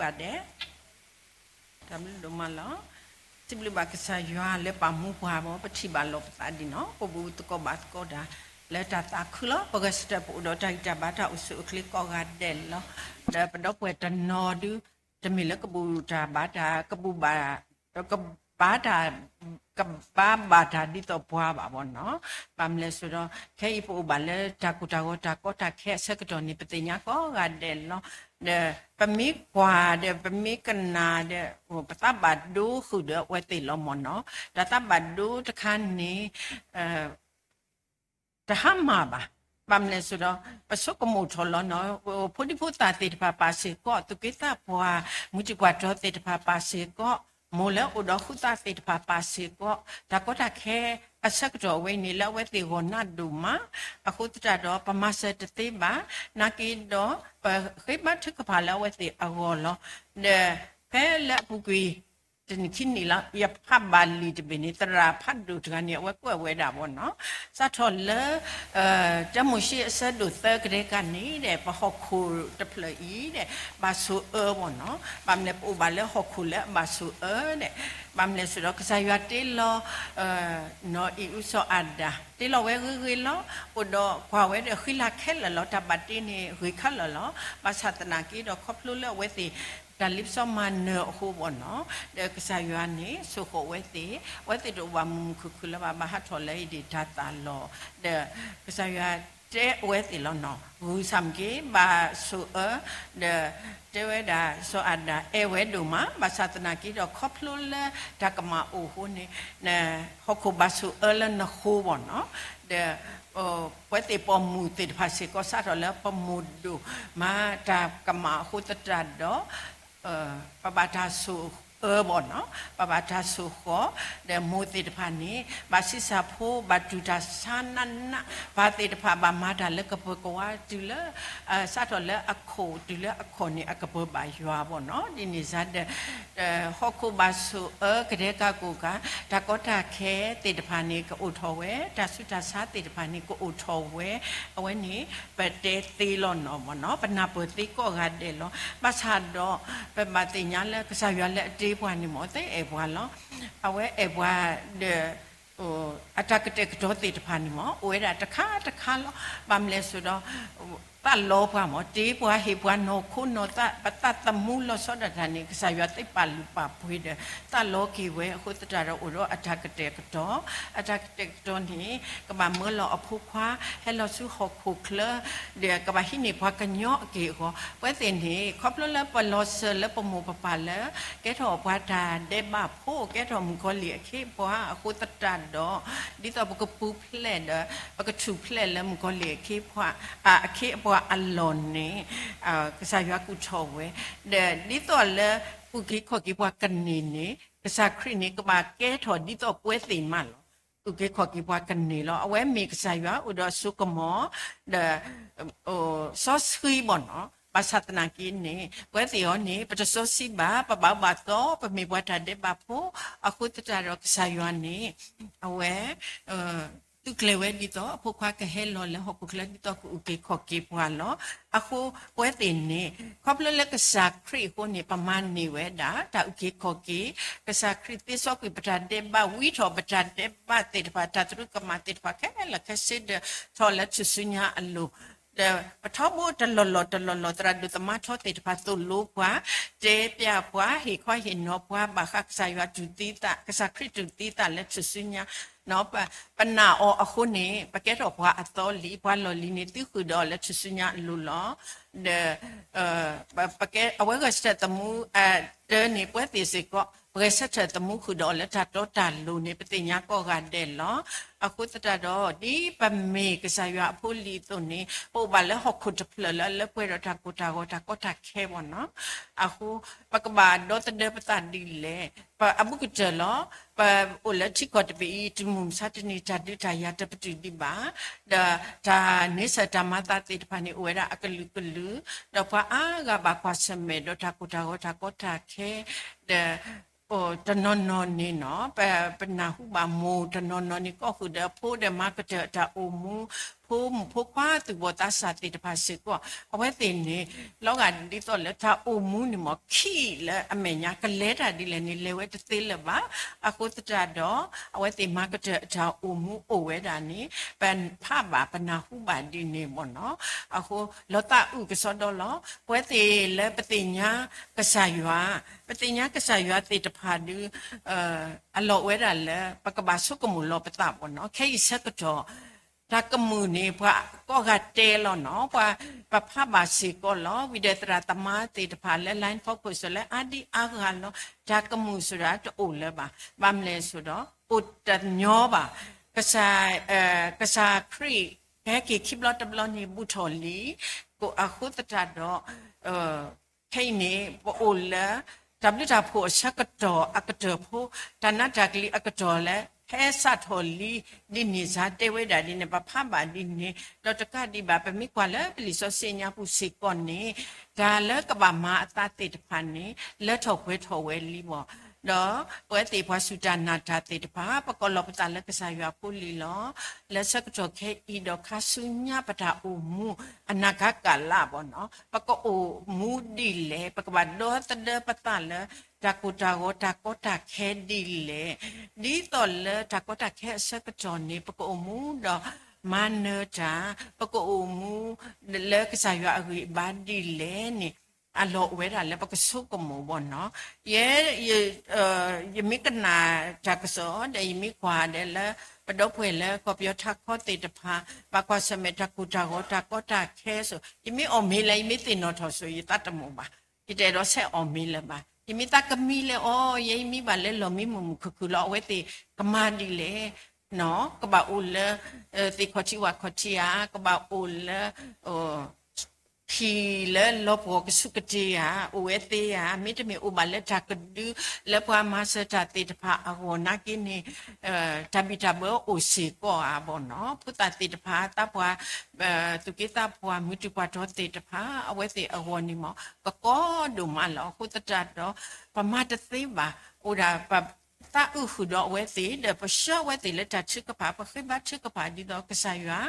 ပကစံးဘျုးဘၣ်ဒဲး တၢ်ဘျုးဒိၣ်မးလီၤ. စံးဘျုးဘၣ်ကစၢ်ယွၤလၢပာ်မူပှၤဘၣ် ပထံၣ်ဘၣ်လိာ်ပသးဒ်နီၤ ပဘူးသကိးဘၣ်သကိးတၢ် လၢတၢ်သးခုလီၤ. ပဂဲၤဆၢထၢၣ်ပအိၣ်ဒီးတၢ်ဂံၢ်တၢ်ဘါတၢ်အိၣ်ဆူၣ်အိၣ်ချ့ကိးဂၤဒဲးလီၤ. ဒီးပဒီပုၢ်ဝဲၢ်တနီၤဒု တမ့ၢ်လၢကဘူးတၢ်ဘါတၢ် ကဘူးဘၣ် ကဘါတၢ် ကဘါဘၣ်တၢ်ဒ်သိးပှၤဘၣ်ဘၣ်နီၤ. ဘၣ်မနုၤလဲၣ်ဆိုတော့ ခဲအံၤပအိၣ်ဘၣ်လၢတၢ်ကိၢ်တၢ်ဂီၤတၢ်ကီတၢ်ခဲအဆၢကတီၢ်န့ၣ် ပသ့ၣ်ညါကိးဂၤဒဲးလီၤ. ဒီးပမ့ၢ်ကွၢ်ဒီး ပမ့ၢ်ကနၣ်ဒီး ပသးဘၣ်ဒိဃုာ်ဒီးအဝဲသ့ၣ်လီၤမ့ၢ်နီၤ. တၢ်သးဘၣ်ဒိတခါန့ၣ် တဟါမၢ်ဘၣ်. ဘၣ်မနုၤလဲၣ်ဆိုတော့ ပဆိကမိၣ်ထီၣ်လီၤနီၤ ဖိဒံဖိသၣ်သ့ၣ်တဖၣ်ပာ်စ့ၢ်ကီး သူၣ်က့သးပှၢ် မုၢ်တံၢ်ပှၢ်တီၤသ့ၣ်တဖၣ်ပာ်စ့ၢ်ကီး မိၢ်လၢအိၣ်ဒီးဃုသးသ့ၣ်တဖၣ်ပာ်စ့ၢ်ကီး တၢ်ကီတၢ်ခဲအဆၢကတီၢ်အဝဲအံၤန့ၣ် လၢအဝဲသ့ၣ်ဂီၢ်နးဒိၣ်မး အဃိသတးဒီး ပမၤစၢၤတသ့ဘၣ် နာ်က့ဒီး ပဃ့ဘါထုကဖၣ်လၢအဝဲသ့ၣ်အဂီၢ်လီၤ. ဒီးဖဲလၢအပူၤကွံာ် တနံၣ်ခံနံၣ်လီၤ ယဖးဘၣ်လံာ်တဘ့ၣ်န့ၣ် သရၣ်ဖးဒိၣ်တဂၤန့ၣ် အဝဲကွဲးဝဲဒၣ်ဘၣ်နီၤ စးထီၣ်လၢ တၢမိၤၡ့အဆၢဒိၣ်သၢကဒဲကန့ၣ်ဒီး ပဟီၣ်ခိၣ်တဖျၢၣ်အံၤဒီး ဘၣ်ဆိၣ်အၢဘၣ်နီၤ. ဘၣ်မနုၤလဲၣ် ပအိၣ်ဘၣ်လၢဟီၣ်ခိၣ်လၢအဘၣ်ဆိၣ်အၢဒီး ဘၣ်မနုၤလဲၣ်ဆိုတော့ ကစၢ်ယွၤတ့လီၤ နီၢ်အံၣ်အူစီၤအၤဒၣ် တ့လီၤဝဲဂ့ၤဂ့ၤလီၤ. အိၣ်ဒီးကွၢ်ဝဲဒီးဃံလၤခဲလၢာ်လီၤ. တၢ်ဘၣ်တ့န့ၣ်ဂ့ၤခဲလၢာ်လီၤ. ဘၣ်ဆၣ်သနာ်က့ဒီးခီဖျိလၢအဝဲသ့ၣ် တၢ်လ့ပစီမၤနၢၤအဃိဘၣ်နီၤ ဒီးကစၢ်ယွၤန့ၣ် ဆိၣ်ဃီၣ်ဝဲသ့ၣ် အဝဲသ့ၣ်တအိၣ်ဘၣ်မုာ်မုာ်ခုၣ်ခုၣ်လၢၤဘၣ် ဘၣ်ဟးထီၣ်လၢအံၤဒံးတၢ်သးလီၤ. ဒီးကစၢ်ယွၤတဲအဝဲသ့ၣ်လီၤနီၤ ဂုာ်ဆၣ်မ့ၢ်က့ၤ ဘၣ်ဆိၣ်အၢ ဒီးတဲဝဲဒၣ် စီၤအၤဒၣ်အဲၣ်ဝဲဒိၣ်မး ဘၣ်ဆၣ်သနာ်က့ဒီး ခီဖျိလၢတၢ်ကမၣ်အိၣ်အဃိန့ၣ် ဟီၣ်ခိၣ်ဘၣ်ဆိၣ်အၢလၢနဃိဘၣ်နီၤ. ဒီး ပဝဲသ့ၣ်ပိာ်မုၣ်သ့ၣ်တဖၣ်စ့ၢ်ကီး စးထီၣ်လၢပမိၢ်ဒိၣ်မးတၢ်ကမၣ်အဃိသတးဒီး ပဘၣ်တၢ်ဆိၣ်အၢဘၣ်နီၤ ပဘၣ်တၢ်ဆိၣ်ဃီၣ် ဒီးမိၢ်သ့ၣ်တဖၣ်န့ၣ် ဘၣ်ဆံးစၢ်ဖိ ဘၣ်တူၢ်တၢ်ဆါနးနး ပှၤသ့ၣ်တဖၣ်ဘၣ်မၤတၢ်လၢကပၢၤကဝါတုၤလၢ စးထီၣ်လၢအခိၣ်တုၤလၢအခီၣ်န့ၣ် အကပၢၤဘၣ်ယွၤဘၣ်နီၤ ဒ်န့ၣ်စ့ၢ်ဒီး ဟီၣ်ခိၣ်ဘၣ်ဆိၣ်အၢကဒဲကၢ်ကိၢ်ကၢ် တၢ်ကီတၢ်ခဲသ့ၣ်တဖၣ်န့ၣ် ကအိၣ်ထီၣ်ဝဲ တၢ်ဆူးတၢ်ဆါသ့ၣ်တဖၣ်န့ၣ် ကအိၣ်ထီၣ်ဝဲ အဝဲန့ၣ် ပတဲသ့လီၤနီၤမ့ၢ်နီၤ ပနၢ်ပၢၢ်သ့ကိးဂၤဒဲးလီၤ. ဘၣ်ဆၣ်ဒီး ပဘၣ်သ့ၣ်ညါလၢကစၢ်ယွၤလၢအတ့ပှၤန့ၣ်မ့ၢ် အဝဲအဲၣ်ပှၤလီၤ. အဝဲအဲၣ်ပှၤဒီး အတၢ်ကတဲာ်ကတီၤသ့ၣ်တဖၣ်န့ၣ်မ့ၢ် အိၣ်ဝဲဒၣ်တခါတခါလီၤ. ဘၣ်မနုၤလဲၣ်ဆိုတော့ သးလီပှၤမ့ၢ် တ့ပှၤဟ့ၣ်ပှၤနီၢ်ခိနီၢ်သး ပသးသမူလီၤဆီဒၣ်တၢ်န့ၣ် ကစၢ်ယွၤသ့ပာ်လုၢ်ပာ်ပှ့ၤဒီး သးလီက့ၤဝဲ အဃိသတးဒီးအိၣ်ဒီးအတၢ်ကတဲာ်ကတီၤ အတၢ်ကတဲာ်ကတီၤန့ၣ် ကဘၣ်မၢလီၤအဖိခွါ ဟဲလီၤဆူဟီၣ်ခိၣ်ချၢ ဒီးကဘၣ်ဟံးန့ၢ်ပှၤကညီအက့ၢ်အဂီၤ ပဝဲသ့ၣ်န့ၣ် ခီဖျိလၢပလီၤစၢၤလၢပမိၢ်ပပၢ်လၢ ကဲထီၣ်ပှၤတၢ်ဒဲးဘးဖိ ကဲထီၣ်မုၣ်ကီၤလံၢ်အခ့အပှၤအဃိသတးဒီး ဒ်သိးပကပူၤဖျဲးဒီး ပကထူၣ်ဖျဲးလၢမုၣ်ကီၤလံၢ်အခ့ အခ့အပှၤအလီၢ်န့ၣ် ကစၢ်ယွၤကူၣ်ထီၣ်ဝဲ ဒီးဒ်သိးလၢ အုၣ်က့ၤခီၣ်က့ၤပှၤကန့ၢ်န့ၣ် ကစၢ်ခရံာ်န့ၣ် ကဘၣ်ကဲထီၣ်ဒ်သိးပဝဲသ့ၣ်မးလီၤ. အုၣ်က့ၤခီၣ်က့ၤပှၤကန့ၢ်လီၤ. အဝဲမ့ၢ်ကစၢ်ယွၤအိၣ်ဒီးအစိကမီၤ ဒီး စီဆှံဘၣ်နီၤ. ဘၣ်ဆၣ်သနာ်က့န့ၣ် ပဝဲသ့ၣ်အံၤန့ၣ် ပတစီဆှံဘၣ်, ပဘၣ်အိၣ်ဘၣ်သီ, ပမ့ၢ်ပှၤတၢ်ဒဲးဘးဖိ, အဃိသတးဒီးကစၢ်ယွၤန့ၣ် အဝဲ သုးကျဲၤဝဲဒ်သိးအဖိခွါကဟဲလီၤလၢဟီၣ်ခိၣ်ချၢဒ်သိးကအုၣ်က့ၤခီၣ်က့ၤပှၤလီၤ. အဃိပဝဲသ့ၣ်န့ၣ် ခီဖျိလၢကစၢ်ခရံာ်အဃိန့ၣ် ပမၤန့ၢ်ဝဲဒၣ် တၢ်အုၣ်က့ၤခီၣ်က့ၤ, ကစၢ်ခရံာ်သ့စီကွံာ်ပတၢ်ဒဲးဘး ဝံထီၣ်ပတၢ်ဒဲးဘးသ့ၣ်တဖၣ် တၢ်သရူးကမၣ်သ့ၣ်တဖၣ်ခဲလၢာ်ခဲဆ့ဒီး ထီၣ်လၢထူၣ်စုညါအလိၤ ဒီးပထီဘိတလီၢ်လီၢ်တလီၢ်လီၢ် သရၣ်ဒိၣ်သမါထီသ့ၣ်တဖၣ်သိၣ်လိပှၤ, တဲပျးပှၤ, ဟ့ၣ်ခီဟ့ၣ်နီၤပှၤ ဘၣ်ဃးကစၢ်ယွၤတူၢ်သံသး, ကစၢ်ခရံာ်တူၢ်သံသးလၢထူၣ်စုညါ, ပနာ်အီၤအဃိန့ၣ် ပကဲထီၣ်ပှၤအသီလံ, ပှၤလီၢ်လံၤန့ၣ် သုဃုာ်ဒီးအီၤလၢထူၣ်စုညါအလိၤလီၤ. ဒီး အဝဲဂဲၤဆၢထၢၣ်သမူ တၢ်န့ၣ် ပဝဲသ့ၣ်စ့ၢ်ကီး ပဂဲၤဆၢထၢၣ်သမူဃုာ်ဒီးအီၤလၢတၢ်တီတၢ်လိၤန့ၣ် ပသ့ၣ်ညါကိးဂၤဒဲးလီၤ. အဃိသတးဒီး ဒ်ပမ့ၢ်ကစၢ်ယွၤအဖိလံၤအသိးန့ၣ် ပအိၣ်ဘၣ်လၢဟီၣ်ခိၣ်တဖျၢၣ်လၢအလၢပှဲၤဒီးတၢ်ကိၢ်တၢ်ဂီၤတၢ်ကီတၢ်ခဲဘၣ်နီၤ. အဃိ ပကဘၣ်ဒီသဒၢပသးဒ်လဲၣ်. ပအဘူးကတၢၢ်လီၤ. ပအိၣ်လၢထံကီၢ်တဘ့ၣ်အံၤ တမုၢ်မဆါတနံၤ တၢ်ဒုးတၢ်ယၤတပတုာ်ဒံးဘၣ်. ဒီးတၢ်န့ဆၢၣ်တၢ်မၤသးသ့ၣ်တဖၣ်န့ၣ် အိၣ်ဝဲဒၣ်အကလုာ်ကလုာ်, ဒီးပှၤအါဂၤဘၣ်ကွၢ်ဆၢၣ်မဲာ်ဒီးတၢ်ကိၢ်တၢ်ဂီၤတၢ်ကီတၢ်ခဲ, ဒီး တနီၤနီၤန့ၣ်နီၤ ပ ပနၢ်ဟူဘၣ်မိၢ်တနီၤနီၤန့ၣ် ကီၢ်ဃုာ်ဒီးအဖိဒီးမၤကတၢၢ်အတၢ်အိၣ်မူ, ဖိ ဖိမုၣ်ဖိခွါသူၣ်ဘီၣ်သးစၢ်သ့ၣ်တဖၣ်စ့ၢ်ကီး အဝဲသ့ၣ်န့ၣ် လီၤဂာ်ဒ်သိးလၢတၢ်အိၣ်မူန့ၣ်မ့ၢ်ခံလၢအမဲာ်ညါ ကလဲၤတၢ်ဒ်လဲၣ်န့ၣ် လဲၤဝဲတသ့လၢၤဘၣ်. အဃိသတးဒီး အဝဲသ့ၣ်မၤကတၢၢ်အတၢ်အိၣ်မူအိၣ်ဝဲဒၣ်န့ၣ် ပဖးဘၣ်ပနၢ်ဟူဘၣ်ဒ်န့ၣ်မ့ၢ်နီၤ. အဃိ လီၤသးအုးကစီဒီလီၤ. ပဝဲသ့ၣ်လၢပသ့ၣ်ညါကစၢ်ယွၤ, ပသ့ၣ်ညါကစၢ်ယွၤသ့ၣ်တဖၣ်ဒုး အလီၢ်ဝဲဒၣ်လၢ ပကဘၣ်ဆိကမိၣ်လီၤပသးမ့ၢ်နီၤ. ခဲအံၤဆၢကတီၢ် တၢ်ကမုာ်န့ၣ် ပှၤကိးဂၤတဲလီၤနီၤ, ပှၤပဖးဘၣ်စ့ၢ်ကီးလီၤ. ဝံၤဒီးသရၣ်သမါသ့ၣ်တဖၣ်လၢ line ဖီခိၣ် စ့ၢ်လၢအါဒံအါဂၤလီၤ. တၢ်ကမုာ်စ့ၢ်ဒၣ်တအိၣ်လၢၤဘၣ်. ဘၣ်မနုၤလဲၣ်စ့ၢ်ဒီး အိၣ်တညီဘၣ်. ကစၢ် ကစၢ်ခရံာ် ကဟဲက့ၤခံဘျီတဘျီန့ၣ် ဘူးထီၣ်လံ. အဃိသတးဒီး ခဲအံၤန့ၣ် ပအိၣ်လၢ တၢ်ဘျုးတၢ်ဖှိၣ်အဆၢကတီၢ်အကတၢၢ်ဖိ, တၢ်နးတၢ်ကလံၤအကတီၢ်လၢ ဟဲစးထီၣ်လံ ဒ်န့ၣ်စါတဲဝဲဒၣ်ဒ်န့ၣ် ပဖးဘၣ်ဒ်န့ၣ်, ဒီးတကးဒံးဘၣ် ပမ့ၢ်ကွၢ်လၢပလံာ်စီဆှံအညါပူၤစ့ၢ်ကီးန့ၣ် တၢ်လၢကဘၣ်မၤအသးသ့ၣ်တဖၣ်န့ၣ် လၢထီၣ်ပှဲၤထီၣ်ဝဲလံမ့ၢ် ဒီးပဝဲသ့ၣ်ပှၤစူၢ်တၢ်နာ်တၢ်သ့ၣ်တဖၣ် ပကိးလီၤပသးလၢကစၢ်ယွၤဖိလံၤလီၤ. လၢဆၢကတီၢ်ခဲအံၤဒီးခါဆူညါပတၢ်အိၣ်မူ အနၢ်ကၤကၤလးဘၣ်နီၤ, ပကအိၣ်မူဒ်လဲၣ်, ပကဘၣ်ဒီသဒၢပသးလၢ တၢ်ကိၢ်တၢ်ဂီၤတၢ်ကီတၢ်ခဲဒ်လဲၣ်. ဒ်သိးလၢတၢ်ကီတၢ်ခဲအဆၢကတီၢ်န့ၣ် ပကအိၣ်မူဒီးမၤနၢၤတၢ်, ပကအိၣ်မူ လၢကစၢ်ယွၤအဂံၢ်အဘါဒ်လဲၣ်န့ၣ် အလီၢ်အိၣ်ဝဲဒၣ်လၢပကဆိကမိၣ်ဘၣ်နီၤ. ယဲ ယမ့ၢ်ကနၣ်တၢ်ကစီၣ်ဒီး ယမ့ၢ်ကွၢ်ဒီးလၢ ပဒီပုၢ်ဝဲၢ်လၢကီၢ်ပယီၤထးခီသ့ၣ်တဖၣ် ဘၣ်ကွၢ်ဆၢၣ်မဲာ်တၢ်ကိၢ်တၢ်ဂီၤတၢ်ကီတၢ်ခဲစိၤ ယမ့ၢ်အီၣ်မ့ၤလၢ ယမ့ၢ်သ့ၣ်နီၣ်ထီၣ်စိၤ ယသးတမုာ်ဘၣ်. ယတအဲၣ်ဒိးဆဲးအီၣ်မ့ၤလၢၤဘၣ်. ယမ့ၢ်သးကမံလၢအီၤ ယဲယမံဘၣ်လၢလီၢ်မံမုာ်မုာ်ခုၣ်ခုၣ်လီၤ. အဝဲသ့ၣ်ကမၤဒ်လဲၣ် ကဘၣ်အိၣ်လၢ သ့ၣ်ခီၣ်ထံးဝၣ်ခီၣ်ထံးဧါ, ကဘၣ်အိၣ်လၢ ဟံၣ်လၢလီၤပှီၢ်ကဆူးကတ့ၤဧါ, အိၣ်ဝဲသ့ဧါ, မ့တမ့ၢ်အိၣ်ဘၣ်လၢတၢ်ကဒု လၢပှၤမၤစၢၤတၢ်သ့ၣ်တဖၣ်အဂီၢ်နာ်က့န့ၣ် တၢ်ဘံၣ်တၢ်ဘၢအိၣ်စ့ၢ်ကီးဧါဘၣ်နီၤ. ဖိသၣ်သ့ၣ်တဖၣ် သးပှၢ် သူၣ်က့သးပှၢ် မုၢ်တူၢ်ပှၢ်တီၤသ့ၣ်တဖၣ် အဝဲသ့ၣ်အဂီၢ်န့ၣ်မ့ၢ် ကကီဒိၣ်မးလီၤ. အဃိသတးဒီး ပမၤတသ့ဘၣ်, အိၣ်ဒၣ်ပသးအုးဃုာ်ဒီးအဝဲသ့ၣ် ဒီးပဆှၢအဝဲသ့ၣ်လၢတၢ်ထုကဖၣ် ပဃ့ဘါထုကဖၣ်ဒ်သိးကစၢ်ယွၤ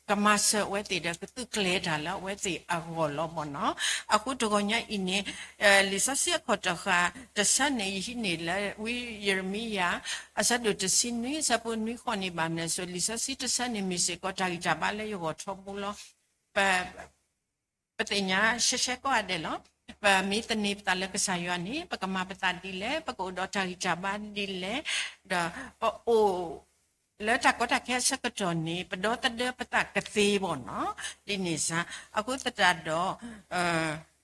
ကမၤစၢၤအဝဲသ့ၣ်ဒီး ကသုးကျဲၤတၢ်လၢအဝဲသ့ၣ်အဂီၢ်လီၤဘၣ်နီၤ. အဃိတဂီၤညါအံၤန့ၣ် လံာ်စီဆှံအခီၣ်တီဃာ်တဆၢန့ၣ် ယဟံးန့ၢ်လၢ ဝံယံးရမံယၤ အဆၢဒိၣ်တဆံနွံ အဆၢဖိနွံဃီန့ၣ် ဘၣ်မနုၤအဃိ လံာ်စီဆှံတဆၢန့ၣ် မ့ၢ်စ့ၢ်ကီးတၢ်ဂံၢ်တၢ်ဘါလၢယဂီၢ်ထီဘိလီၤ. ပ ပသ့ၣ်ညါရှဲရှဲကိးဂၤဒဲးလီၤ. ပမ့ၢ်သန့ၤပသးလၢကစၢ်ယွၤန့ၣ် ပကမၤပသးဒ်လဲၣ်, ပကအိၣ်ဒီးတၢ်ဂံၢ်တၢ်ဘါဒ်လဲၣ်, ဒီးပအိၣ်လၢတၢ်ကီတၢ်ခဲအဆၢကတီၢ်န့ၣ် ပဒီသဒၢပသးကသ့ဘၣ်နီၤ, ဒ်န့ၣ်စ့ၢ်. အဃိသတးဒီး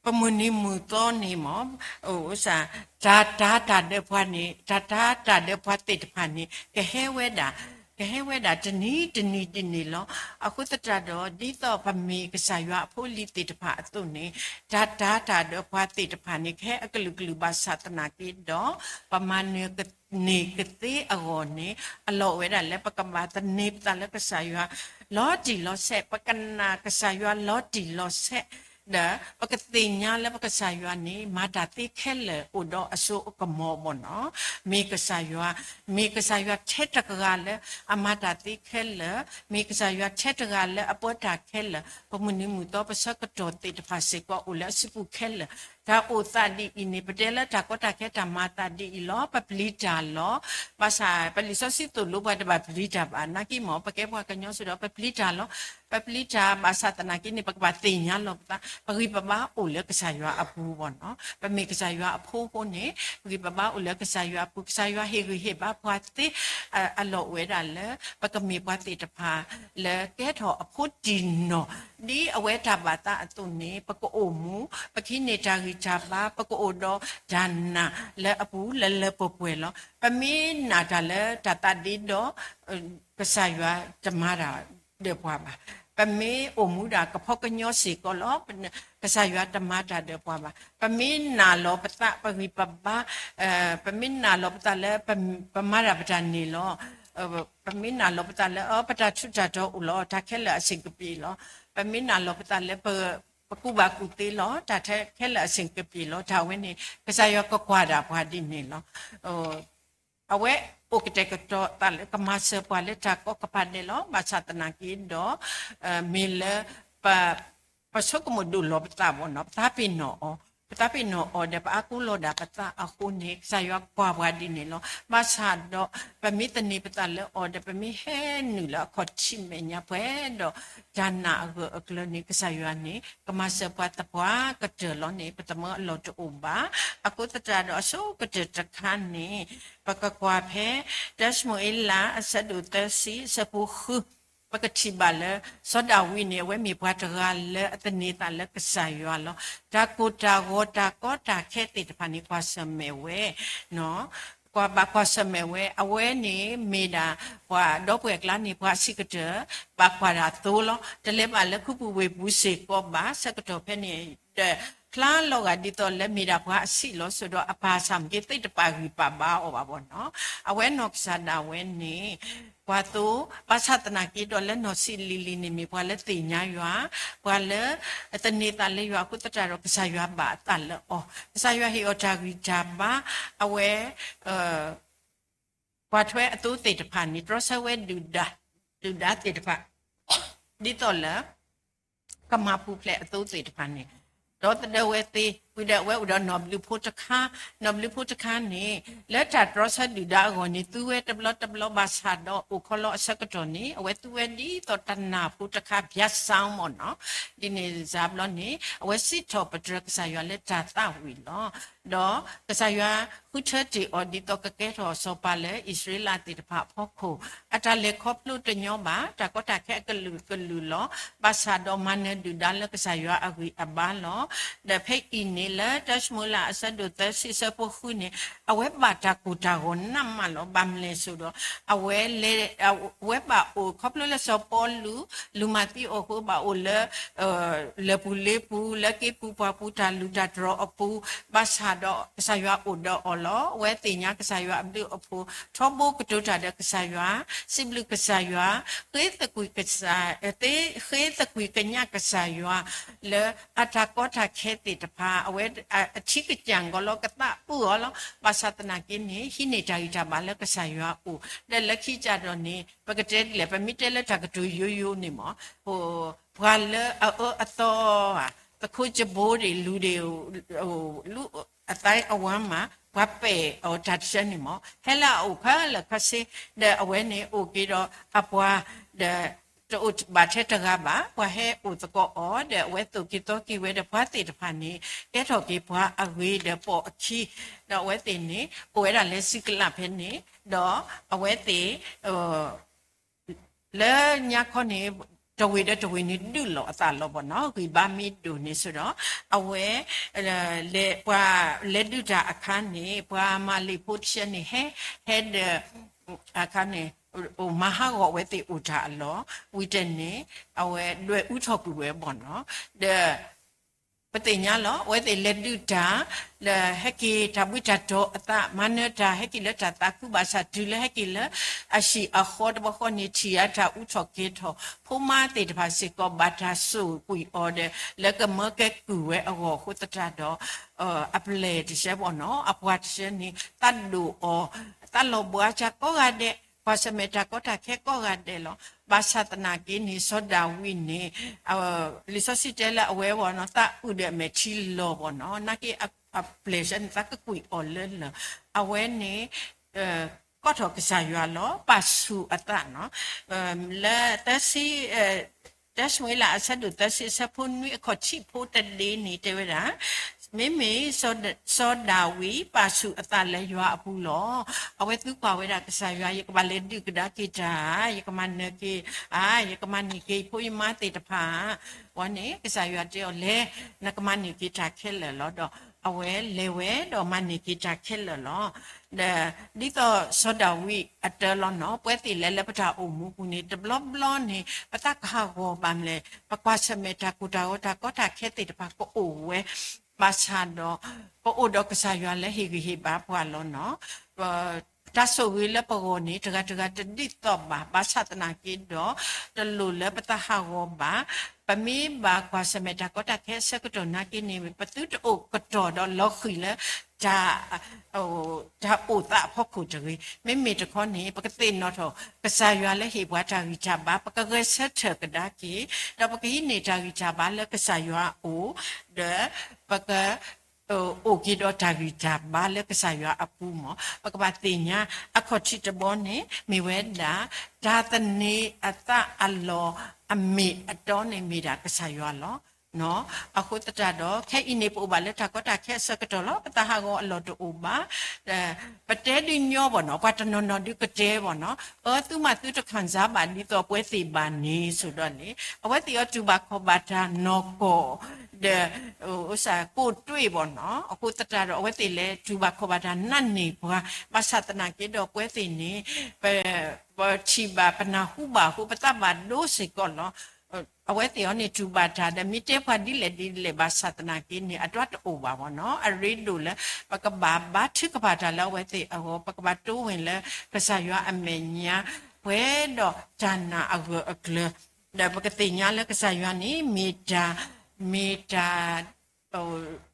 ပမုၢ်နံၤမုၢ်သီန့ၣ်မ့ၢ် တၢ်တာ်တၢ်ဒီးပှၤန့ၣ် တၢ်တာ်တၢ်ဒီးပှၤသ့ၣ်တဖၣ်န့ၣ် ကဟဲဝဲဒၣ် ကဟဲဝဲဒၣ်တနံၤတနံၤဒ်န့ၣ်လီၤ. အဃိသတးဒီး ဒ်သိးပမ့ၢ်ကစၢ်ယွၤအဖိအလံၤသ့ၣ်တဖၣ်အသိးန့ၣ် တၢ်တာ်တၢ်ဒီးပှၤသ့ၣ်တဖၣ်န့ၣ် ကဟဲအကလုာ်ကလုာ်ဘၣ်ဆၣ်သနာ်က့ဒီး ပမၤနၢၤန့ၢ်ကသ့အဂီၢ်န့ၣ် အလီၢ်အိၣ်ဝဲဒၣ်လၢပကဘၣ်သန့ၤပသးလၢကစၢ်ယွၤ လီၤတံၢ်လီၤဆဲး, ပကနာ်ကစၢ်ယွၤလီၤတံၢ်လီၤဆဲး ဒီးပကသ့ၣ်ညါလၢပကစၢ်ယွၤန့ၣ် မၤတၢ်သ့ခဲလၢာ်အိၣ်ဒီးအစိအကမီၤဘၣ်နီၤ. မ့ၢ်ကစၢ်ယွၤ, မ့ၢ်ကစၢ်ယွၤထဲတဂၤလၢအမၤတၢ်သ့ခဲလၢာ်, မ့ၢ်ကစၢ်ယွၤထဲတဂၤလၢအပၢတၢ်ခဲလၢာ်, ပမုၢ်နံၤမုၢ်သီပဆၢကတီၢ်သ့ၣ်တဖၣ်စ့ၢ်ကီးအိၣ်လၢအစုပူၤခဲလၢာ်. တၢ်အိၣ်သးဒ်အံၤန့ၣ် ပတဲလၢတၢ်ကီတၢ်ခဲတၢ်မၤသးဒ်အံၤလီၤ. ပပျံၤတၢ်လီၤ. ဘၣ်ဆၣ်ပလံာ်စီဆှံသိၣ်လိပှၤတဘၣ်ပျံၤတၢ်ဘၣ်. နာ်က့မ့ၢ် ပကဲပှၤကညီစ့ၢ်ဒီး ပပျံၤတၢ်လီၤ. ပပျံၤတၢ်ဘၣ်ဆၣ်သနာ်က့န့ၣ် ပကဘၣ်သ့ၣ်ညါလီၤပသး ပဂံၢ်ပဘါအိၣ်လၢကစၢ်ယွၤအပူၤဘၣ်နီၤ. ပမ့ၢ်ကစၢ်ယွၤအဖိအဃိန့ၣ် ပဂံၢ်ပဘါအိၣ်လၢကစၢ်ယွၤအပူၤ, ကစၢ်ယွၤဟ့ၣ်ဂံၢ်ဟ့ၣ်ဘါပှၤသ့, အလီၢ်အိၣ်ဝဲဒၣ်လၢ ပကမ့ၢ်ပှၤသ့ၣ်တဖၣ်လၢကဲထီၣ်အဖိတံၢ်နီၢ် ဒ်အဝဲတၢ်ဘၣ်သးအသိးန့ၣ် ပကအိၣ်မူ, ပကဟံးန့ၢ်တၢ်ဂံၢ်တၢ်ဘါ, ပကအိၣ်ဒီးတၢ်နာ်လၢအပူၤလၢလၢပှဲၤပှဲၤလီၤ. ပမ့ၢ်နာ်တၢ်လၢတၢ်သးဒ့ဒီး ကစၢ်ယွၤတမၤတၢ်ဒီးပှၤဘၣ်. ပမ့ၢ်အိၣ်မူဒၣ်ကဖီကညီစ့ၢ်ကီးလီၤ, ကစၢ်ယွၤတမၤတၢ်ဒီးပှၤဘၣ်. ပမ့ၢ်နာ်လီၤပသး ပဂံၢ်ပဘါ, ပမ့ၢ်နာ်လီၤပသးလၢ ပမၤတၢ်ပတၢ်န့ၢ်လီၤ. ပမ့ၢ်နာ်လီၤပသးလၢ ပတၢ်ထူးတၢ်တီၤအိၣ်လီၤ, တၢ်ခဲလၢာ်အဆင်ပြေလီၤ. ပမ့ၢ်နာ်လီၤပသးလၢ ပကူၣ်ဘၣ်ကူၣ်သ့လီၤ, တၢ်ခဲလၢာ်အဆင်ပြေလီၤ. တၢ်ဝဲန့ၣ် ကစၢ်ယွၤကကွၢ်ဒၣ်ပှၤဒ်န့ၣ်လီၤ. အဝဲအိၣ်ကတဲာ်ကတီၤသးလၢကမၤစၢၤပှၤလၢတၢ်ကီကပၤဒဲးလီၤ. ဘၣ်ဆၣ်သနာ်က့ဒီး မ့ၢ်လၢ ပဆိကမိၣ်ဒိၣ်လီၤပသးဘၣ်နီၤ, ပသးပ့ၤနီၣ်အီၤ, ပသးပ့ၤနီၣ်အီၤဒီး ပအါကိလီၤဒၣ်ပသးအဃိန့ၣ် ကစၢ်ယွၤကွၢ်ပှၤဒ်န့ၣ်လီၤ. ဘၣ်ဆၣ်ဒီး ပမ့ၢ်သန့ၤပသးလၢအီၤဒီး ပမ့ၢ်ဟဲနုာ်လၢအခီၣ်ထံးမဲာ်ညါပှဲၤဒီး တၢ်နာ်အဂၢၢ်အကျၢၤန့ၣ် ကစၢ်ယွၤန့ၣ် ကမၤစၢၤပှၤသပှၢ်ကတၢၢ်လီၤန့ၣ် ပသမၢအလီၢ်တအိၣ်ဘၣ်. အဃိသတးဒီး အဆိကတၢၢ်တခါန့ၣ် ပကကွၢ်ဖဲ တၢၡမူၤအ့လး အဆၢဒိၣ်သၢဆံ အဆၢဖိဃု ပကထံၣ်ဘၣ်လၢ စီၤဒၤဝံးန့ၣ် အဝဲမ့ၢ်ပှၤတဂၤလၢအသန့ၤသးလၢကစၢ်ယွၤလီၤ. တၢ်ကိၢ်တၢ်ဂီၤ တၢ်ကီတၢ်ခဲသ့ၣ်တဖၣ်န့ၣ် ကွၢ်ဆၢၣ်မဲာ်ဝဲ ကွၢ်ဘၣ်ကွၢ်ဆၢၣ်မဲာ်ဝဲ အဝဲန့ၣ်မ့ၢ်ဒၣ် ပှၤဒီပုၢ်ဝဲၢ်အကျါန့ၣ် ပှၤအဆံးကတၢၢ် ဘၣ်ကွၢ်တၢ်သိလီၤ. တလဲၤဘၣ်လၢခူပူၤဝ့ၢ်ပူၤစ့ၢ်ကီးဘၣ် ဆၢကတီၢ်ဖဲန့ၣ်ဒီး ဖျါလီၤဂာ်ဒ်သိးလၢမ့ၢ်ဒၣ်ပှၤအဆံးလီၤ. ဆိးဒီးအပၢ်ဆၣ်မ့ၢ်က့ၤ သ့ၣ်တပာ်ဂံၢ်ပာ်ဘါအီၤဘၣ်ဘၣ်နီၤ. အဝဲနီၢ်ကစၢ်ဒၣ်ဝဲန့ၣ် ပှၤသိ ဘၣ်ဆၣ်သနာ်က့ဒီး လၢနီၢ်ဆံးလံၤလံၤန့ၣ် မ့ၢ်ပှၤလၢသ့ၣ်ညါယွၤ, ပှၤလၢသန့ၤသးလၢယွၤအဃိသတးဒီး ကစၢ်ယွၤဘၣ်အသးလၢအီၤ, ကစၢ်ယွၤဟ့ၣ်အီၤတၢ်ဂံၢ်တၢ်ဘါ, အဝဲ ကွၢ်ထွဲအသိသ့ၣ်တဖၣ်န့ၣ် တြီဆၢဝဲဒုၣ်ဒါ, ဒုၣ်ဒါသ့ၣ်တဖၣ် ဒ်သိးလၢ ကမၤပူၤဖျဲးအသိသ့ၣ်တဖၣ်န့ၣ် ဒီသဒၢဝဲသ့, ဝံၤဒီးအဝဲအိၣ်ဒီးနီၢ်ဘျုးဖိတခါ, နီၢ်ဘျုးဖိတခါန့ၣ် လၢတၢ်တြီဆၢဒုၣ်ဒါအဂီၢ်န့ၣ် သူဝဲတဘျီတဘျီဘၣ်ဆၣ်ဒီး အိၣ်ခီလီအဆၢကတီၢ်န့ၣ် အဝဲသူဝဲဒ်သိးတနၢ်ဖိတခါ ဘျါစၣ်မ့ၢ်နီၤ, ဒ်န့ၣ်စၢ်ဘျီန့ၣ် အဝဲစံးထီၣ်ပတြၢၤကစၢ်ယွၤလၢတၢ်သးဝံၣ်လီၤ. ဒီးကစၢ်ယွၤဃုထၢတ့ၢ်အီၤဒ်သိးကကဲထီၣ်စီၤပၤလၢအံၣ်စရ့လးသ့ၣ်တဖၣ်အဖီခိၣ်, အတၢ်လဲၤခီဖျိတညီဘၣ်, တၢ်ကီတၢ်ခဲအကလုာ်ကလုာ်လီၤ. ဘၣ်ဆၣ်ဒီးမၤနၢၤဒုၣ်ဒါလၢကစၢ်ယွၤအဂံၢ်အဘါလီၤ. ဒီးဖဲအံၤန့ၣ်လၢတၢၡမူၤအ့လးအဆၢဒိၣ်သၢဆံအဆၢဖိဃုန့ၣ် အဝဲဘၣ်တၢ်ကိၢ်တၢ်ဂီၤနးမးလီၤ. ဘၣ်မနုၤလဲၣ်ဆိဒီး အဝဲလဲၤ အဝဲဘၣ်အိၣ်ခီဖျိလၢစီၤပီလူး လူၤမၤသံအီၤအဃိ ဘၣ်အိၣ်လၢ လၢၢ်ပူၤလ့ပူၤ လၢက့ပူၤပှၢ်ပူၤ တၢ်လုၢ်တၢ်တြီၤအပူၤ, ဘၣ်ဆၣ်ဒီးကစၢ်ယွၤအိၣ်ဒီးအီၤလီၤ. အဝဲသ့ၣ်ညါကစၢ်ယွၤအဘျုးအဖှိၣ် ထီဘိကတိၤတၢ်ဒီးကစၢ်ယွၤ, စံးဘျုးကစၢ်ယွၤ, ဃ့သကွံၢ်ကစၢ်, ဃ့သကွံၢ်ကညးကစၢ်ယွၤ လၢအတၢ်ကီတၢ်ခဲသ့ၣ်တဖၣ် အဝဲအထံကစၢ်ကီလီၤ ကသးအုးအီၤလီၤ. ဘၣ်ဆၣ်သနာ်က့န့ၣ် ဟံးန့ၢ်တၢ်ဂံၢ်တၢ်ဘါလၢကစၢ်ယွၤအအိၣ်, ဒီးလၢခံကစၢ်ဒီးန့ၣ် ပကတဲဒ်လဲၣ် ပမ့ၢ်တဲလၢတၢ်ကတိၤယိယိန့ၣ်မ့ၢ် ပှၤလၢအအၢအသီဧါ, သကိးကဘိဒံး လူၤဒံး လူၤအသးအဝါမး ပှၤပဲာ်အီၤတၢ်တဆၢန့ၣ်မ့ၢ် ဟဲလၢအအိၣ်ခဲလၢာ်ခဲဆ့, ဒီးအဝဲန့ၣ်အိၣ်က့ၤဒီးအပှၤ ဒီး တအိၣ်ဘၣ်ထဲတဂၤဘၣ်, ပှၤဟဲအိၣ်သကိးအီၤ ဒီးအဝဲသိၣ်က့ၤသီက့ၤဝဲဒီးပှၤသ့ၣ်တဖၣ်န့ၣ် ကဲထီၣ်က့ၤပှၤအဂ့ၤဒီးပိာ်အခံ, ဒီးအဝဲသ့ၣ်န့ၣ် အိၣ်ဝဲဒၣ်လၢစုကလးဖဲန့ၣ်, ဒီးအဝဲသ့ၣ် လၢညါခီန့ၣ် တဝ့ၢ်ဒီးတဝ့ၢ်န့ၣ် ဒုးလိာ်အသးလီၤဘၣ်နီၤ, ဂံၢ်ဘါမ့ၢ်ဒိၣ်န့ၣ်ဆိဒီး အဝဲ လဲၤပှၤလဲၤဒုးတၢ်အခါန့ၣ် ပှၤမၤလ့ၣ်ဖိတဆၢန့ၣ် ဟဲ ဟဲဒီး အခါန့ၣ် အိၣ်မၤဟးဂီၤအဝဲသ့ၣ်အိၣ်တၢ်အလီၢ်, ဝံၤတန့ၣ် အဝဲဒွဲၣ်အူထီၣ်ကွံာ်ဝဲဘၣ်နီၤ, ဒီး ပသ့ၣ်ညါလီၤ အဝဲသ့ၣ်လဲၤဒုးတၢ် ဒီးဟဲက့ၤတၢ်ဘှံးတၢ်တီၤအသး မၤနၢၤတၢ် ဟဲက့ၤလၢတၢ်သးခု ဘၣ်ဆၣ်တုၤလၢဟဲက့ၤလၢအဟံၣ်အဃီတဘျီဃီန့ၣ် ထံၣ်အတၢ်အူထီၣ်က့ၤထီၣ် ဖိမါသ့ၣ်တဖၣ်စ့ၢ်ကီး ဘၣ်တၢ်ဆိၣ်ကွံာ်အီၤဒီး လၢကမၢကဲကုၢ်ဝဲအဂီၢ်အဃိသတးဒီး အပျဲၢ်တဆၢဘၣ်နီၤ အပှၤတဆၢန့ၣ် သးဒိၣ်အီၤ သးလီၤဘှါစၢ်ကိးဂၤဒဲး, ကွၢ်ဆၢၣ်မဲာ်တၢ်ကီတၢ်ခဲကိးဂၤဒဲးလီၤ. ဘၣ်ဆၣ်သနာ်က့န့ၣ် စီၤဒၤဝံးန့ၣ် လံာ်စီဆှံတဲလၢအဝဲဘၣ်နီၤ သးအုးဒီးအမဲာ်ထံလီၤဘၣ်နီၤ, နာ်က့အပျဲၢ်ဆၢန့ၣ် သးကကွံာ်အီၤလၢလၢာ်, အဝဲန့ၣ် ကိးထီၣ်ကစၢ်ယွၤလီၤ ပာ်ဆူၣ်အသးနီၤ, လၢသၢဆံ တၢၡမူၤအ့လးအဆၢဒိၣ်သၢဆံအဆၢဖိနွံ အခီၣ်ထံးဖိတဒ့န့ၣ် တဲဝဲဒၣ်, မ့မ့ၢ် စီၤဒၤဝံးပာ်ဆူၣ်အသးလၢယွၤအပူၤလီၤ. အဝဲသံကွၢ်ဝဲဒၣ်ကစၢ်ယွၤ ယကဘၣ်လဲၤဒုးကဒါက့ၤတၢ်ဧါ, ယကမၤနၢၤက့ၤဧါ, ယကမၤန့ၢ်က့ၤယဖိယမါသ့ၣ်တဖၣ်ဧါ, ဝဲန့ၣ် ကစၢ်ယွၤတဲအီၤလဲၤ, နကမၤန့ၢ်က့ၤတၢ်ခဲလၢာ်လီၤ. ဒီးအဝဲလဲၤဝဲဒီးမၤန့ၢ်က့ၤတၢ်ခဲလၢာ်လီၤ. ဒီးဒ်သိးစီၤဒၤဝံးအတၢ်လီၤနီၤ ပဝဲသ့ၣ်လဲၤလၢပတၢ်အိၣ်မူပူၤန့ၣ် တဘျီဘျီန့ၣ် ပသးကဟးဂီၤဘၣ်မလဲၣ်, ပကွၢ်ဆၢၣ်မဲာ်တၢ်ကိၢ်တၢ်ဂီၤတၢ်ကီတၢ်ခဲသ့ၣ်တဖၣ်ကအိၣ်ဝဲ, ဘၣ်ဆၣ်ဒီး ပအိၣ်ဒီးကစၢ်ယွၤလၢဟ့ၣ်ဂံၢ်ဟ့ၣ်ဘါပှၤလီၤနီၤ. တၢ်ဆိၣ်ဂ့ၤလၢပဂီၢ်န့ၣ် တဂၤတဂၤတဒ်သိးဘၣ်, ဘၣ်ဆၣ်သနာ်က့ဒီး တလိၣ်လၢပသးဟးဂီၤဘၣ်. ပမ့ၢ်ဘၣ်ကွၢ်ဆၢၣ်မဲာ်တၢ်ကီတၢ်ခဲအဆၢကတီၢ်နာ်က့န့ၣ် ပသုတအိၣ်ကတီၢ်ဒီးလီၤဃံၤလၢ တၢ် တၢ်အိၣ်သးအဖီခိၣ်တဂ့ၤ. မ့မ့ၢ်တခီန့ၣ် ပကသ့ၣ်နီၣ်ထီၣ် ကစၢ်ယွၤလၢဟ့ၣ်ပှၤတၢ်ဂံၢ်တၢ်ဘါ, ပကဂဲၤဆၢထၢၣ်ကဒါက့ၤ, ဒီးပကဟံးန့ၢ်တၢ်ဂံၢ်တၢ်ဘါလၢကစၢ်ယွၤအအိၣ်, ဒီးပက အိၣ်က့ၤဒီးတၢ်ဂံၢ်တၢ်ဘါလၢကစၢ်ယွၤအပူၤမ့ၢ်. ပကဘၣ်သ့ၣ်ညါ အခီၣ်ထံးတဘီန့ၣ် မ့ၢ်ဝဲဒၣ် တၢ်သန့ၤအသးအလီၢ်အမ့ၢ်အတီန့ၣ်မ့ၢ်ဒၣ်ကစၢ်ယွၤလီၤ. အဃိသတးဒီး ခဲအံၤန့ၣ် ပအိၣ်ဘၣ်လၢတၢ်ကီတၢ်ခဲအဆၢကတီၢ်လီၤ. ပသးဟးဂီၤအလီၢ်တအိၣ်ဘၣ်. ပတဲဒုးညီဘၣ်နီၤ, ပှၤတနီၤနီၤဒုးကတဲဘၣ်နီၤ, အၢ သုမၤသုတခံစားဘၣ်ဒ်သိးပဝဲသ့ၣ်ဘၣ်န့ၣ် ဆိးဒီးန့ၣ် အဝဲသ့ၣ်အီၤတူၢ်ဘၣ်ခီၣ်ဘၣ်တၢ်နီၢ်ကီၢ် ဒီး ကိၣ်တွ့ၣ်ဘၣ်နီၤ. အဃိသတးဒီး အဝဲသ့ၣ်လဲၤတူၢ်ဘၣ်ခီၣ်ဘၣ်တၢ်နာ်န့ၢ်ပှၤ, ဘၣ်ဆၣ်သနာ်က့ဒီး ပဝဲသ့ၣ်န့ၣ် ပထံၣ်ဘၣ်ပနၢ်ဟူဘၣ်အဃိ ပသးဘၣ်ဒိစ့ၢ်ကီးလီၤ. အဝဲသ့ၣ်အီၤန့ၣ်တူၢ်ဘၣ်တၢ်ဒီး မ့ၢ်တဲပှၤဒ်လဲၣ်ဒ်လဲၣ် ဘၣ်ဆၣ်သနာ်က့န့ၣ် အတၢ်တအိၣ်ဘၣ်ဘၣ်နီၤ. အရ့ဒိၣ်လၢ ပကဘၣ်ဘါထုကဖၣ်တၢ်လၢအဝဲသ့ၣ်အဂီၢ်, ပကဘၣ်တိၢ်ဝဲၢ်လၢကစၢ်ယွၤအမဲာ်ညါ ပှဲၤဒီးတၢ်နာ်အဂၢၢ်အကျၢၤ, ဒီးပကသ့ၣ်ညါလၢကစၢ်ယွၤန့ၣ် မ့ၢ်တၢ် မ့ၢ်တၢ်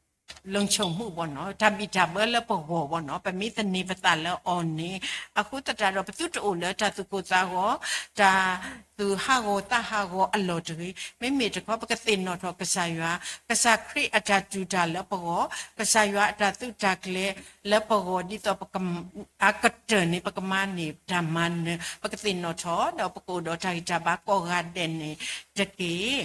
လုံခြုံမှု ဘၣ်နီၤ, တၢ်ဘံၣ်တၢ်ဘၢလၢပဂီၢ်ဘၣ်နီၤ, ပမ့ၢ်သန့ၤပသးလၢအီၤန့ၣ်. အဃိသတးဒီး ပသုတအိၣ်လၢတၢ်သူၣ်ကိၢ်သးဂီၤ, တၢ်သူၣ်ဟးဂီၤသးဟးဂီၤအလီၢ်တဂ့ၤ. မ့မ့ၢ်တခီ ပကသ့ၣ်နီၣ်ထီၣ်ကစၢ်ယွၤ, ကစၢ်ခရံာ်အတၢ်တူၢ်တၢ်လၢပဂီၢ်, ကစၢ်ယွၤအတၢ်သုးတၢ်ကျဲၤလၢပဂီၢ် ဒ်သိးပက အကတၢၢ်န့ၣ် ပကမၤန့ၢ်တၢ်မၤနၢၤ, ပကသ့ၣ်နီၣ်ထီၣ် ဒီးပကအိၣ်ဒီးတၢ်ဂံၢ်တၢ်ဘါကိးဂၤဒဲးန့ၣ်တက့ၢ်. ဒီး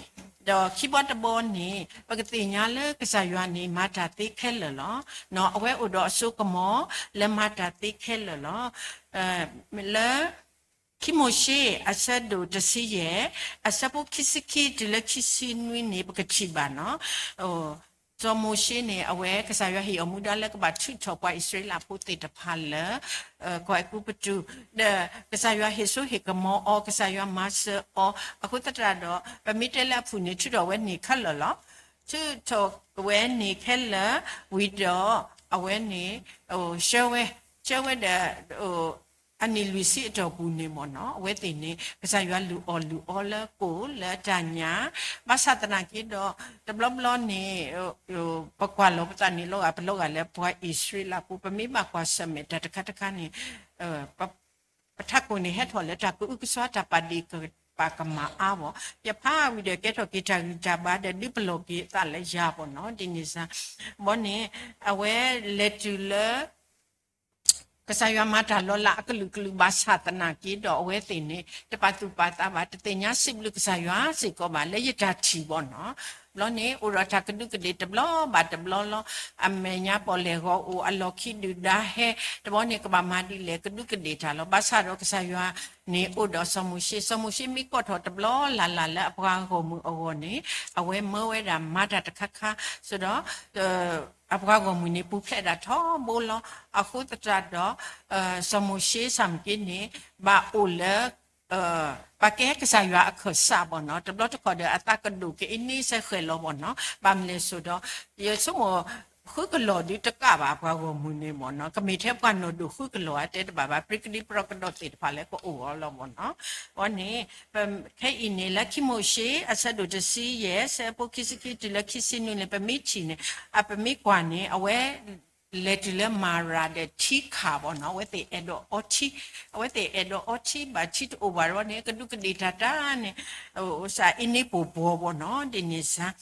ခံဘီတဘီန့ၣ် ပကသ့ၣ်ညါလၢကစၢ်ယွၤန့ၣ် မၤတၢ်သ့ခဲလၢာ်လီၤ. အဝဲအိၣ်ဒီးအစိကမီၤလၢမၤတၢ်သ့ခဲလၢာ်လီၤ. လၢ ခံမိၤၡ့ အဆၢဒိၣ်တဆံယဲၢ် အဆၢဖိခံဆံခံတုၤလၢခံဆံနွံန့ၣ် ပကထံၣ်ဘၣ်နီၤ. စီၤမိၤၡ့န့ၣ် အဝဲကစၢ်ယွၤဟ့ၣ်အီၤမူဒါလၢကဘၣ်ထုးထီၣ်ပှၤအံၣ်စရ့လးဖိသ့ၣ်တဖၣ်လၢ ကီၢ်အဲၤကူပတူး, ဒီးကစၢ်ယွၤဟ့ၣ်စိဟ့ၣ်ကမီၤအီၤ, ကစၢ်ယွၤမၤစၢၤအီၤ. အဃိသတးဒီး ပမ့ၢ်တဲလၢအဖုၣ်န့ၣ် ထုးထီၣ်ဝဲန့ၣ်ခဲလၢာ်လီၤ. ထုးထီၣ်ဝဲန့ၣ်ခဲလၢာ်ဝံၤဒီး အဝဲန့ၣ် ဆှၢဝဲ, ဆှၢဝဲဒီး အနံၣ်လွံၢ်ဆံအတီၢ်ပူၤန့ၣ်မ့ၢ်နီၤ, အဝဲသ့ၣ်န့ၣ် ကစၢ်ယွၤလုၢ်အီၣ်လုၢ်အီလၢကိၣ်လၢတၢ်ညၣ်, ဘၣ်ဆၣ်သနာ်က့ဒီး တဘျီဘျီန့ၣ် ပကွၢ်လီၤပသးန့ၣ်လီၤဂာ် ပလီၤဂာ်လၢပှၤအံၣ်စရ့လးဖိ ပမ့ၢ်ဘၣ်ကွၢ်ဆၢၣ်မဲာ်တၢ်တခါတခါန့ၣ် ပထးခိၣ်န့ၣ်ဟဲထီၣ်လၢတၢ်ကအုကစွါတၢ်ပာ်ဒ့ၣ်ပာ်ကမၣ်အါဘၣ်, ယဖးဝံၤဒီးကဲထီၣ်က့ၤတၢ်ဂံၢ်တၢ်ဘါဒီးဒုးပလီၢ်က့ၤအသးလၢယၤဘၣ်နီၤ, ဒ်န့ၣ်စ့ၢ် ဘီန့ၣ် အဝဲလဲၤတုၤလၢ ကစၢ်ယွၤမၤတၢ်လီၤလးအကလုာ်ကလုာ်ဘၣ်ဆၣ်သနာ်က့ဒီး အဝဲသ့ၣ်န့ၣ် တပာ်သူၣ်ပာ်သးဘၣ်, တသ့ၣ်ညါစံးဘျုးကစၢ်ယွၤစ့ၢ်ကီးဘၣ် လၢယတၢ်ထံၣ်ဘၣ်နီၤ. ဘျီန့ၣ် အိၣ်ဒီးတၢ်ကဒူးကဒ့ၣ်တဘျီဘၣ်တဘျီလီၤ. အမဲာ်ညါပီၣ်လဲၣ်ဂီၤအိၣ် အလီၢ်ခံဒုၣ်ဒါဟဲ, တဘျီန့ၣ်ကဘၣ်မၤဒ်လဲၣ် ကဒူးကဒ့ၣ်တၢ်လီၤ. ဘၣ်ဆၣ်ဒီးကစၢ်ယွၤန့ၣ်အိၣ်ဒီးစီၤမိၤၡ့, စီၤမိၤၡ့မ့ၢ်ကိးထီၣ်တဘျီလၢ်လၢ်လၢအပှၤဂီၢ်မုၢ်အဂီၢ်န့ၣ် အဝဲမၢဝဲဒၣ်မၤတၢ်တခါခါ, ဆိးဒီး အပှၤဂီၢ်မုၢ်န့ၣ် ပူၤဖျဲးဒၣ်ထီဘိလီၤ. အဃိသတးဒီး စီၤမိၤၡ့ဆၣ်မ့ၢ်က့န့ၣ် ဘၣ်အိၣ်လၢ ဘၣ်ကဲကစၢ်ယွၤအခၢၣ်စးဘၣ်နီၤ, တဘျီတခီၣ်ဒီးအသးကဒိၣ်က့ၤအန့ဆၢဃဲၤလီၤဘၣ်နီၤ, ဘၣ်မနုၤလဲၣ်ဆိးဒီး ယဆိကမိၣ် ဃုကလီၢ်ဒုးတကးဘၣ် ပှၤဂီၢ်မုၢ်န့ၣ်ဘၣ်နီၤ, ကမ့ၢ်ထဲပှၤနီၢ်ဒိၣ်ဃုကလီၢ်အတဲတဘၣ်ဘၣ် ပြံကဒံပြံကဒီးသ့ၣ်တဖၣ်လၢကအိၣ်အီၤလီၤဘၣ်နီၤ. အဃိန့ၣ် ခဲအံၤန့ၣ် လၢခံမိၤၡ့ အဆၢဒိၣ်တဆံယဲၢ် ဆၢဖိခံဆံခံတုၤလၢခံဆံနွံန့ၣ် ပမ့ၢ်ထံၣ်န့ၣ် အပမ့ၢ်ကွၢ်န့ၣ် အဝဲ လဲၤတုၤလၢမၤရၤဒီးထံခးဘၣ်နီၤ, အဝဲသ့ၣ်အဲၣ်ဒိးအီထံ, အဝဲသ့ၣ်အဲၣ်ဒိးအီထံ ဘၣ်ထံတအိၣ်ဘၣ်ဒီးန့ၣ် ကဒူးကဒ့ၣ်တၢ်တၢ်န့ၣ် စ့ၢ်အ့န့ပှိၢ်ဘီၣ်ဘီၣ်နီၤ, ဒ်န့ၣ်စ့ၢ်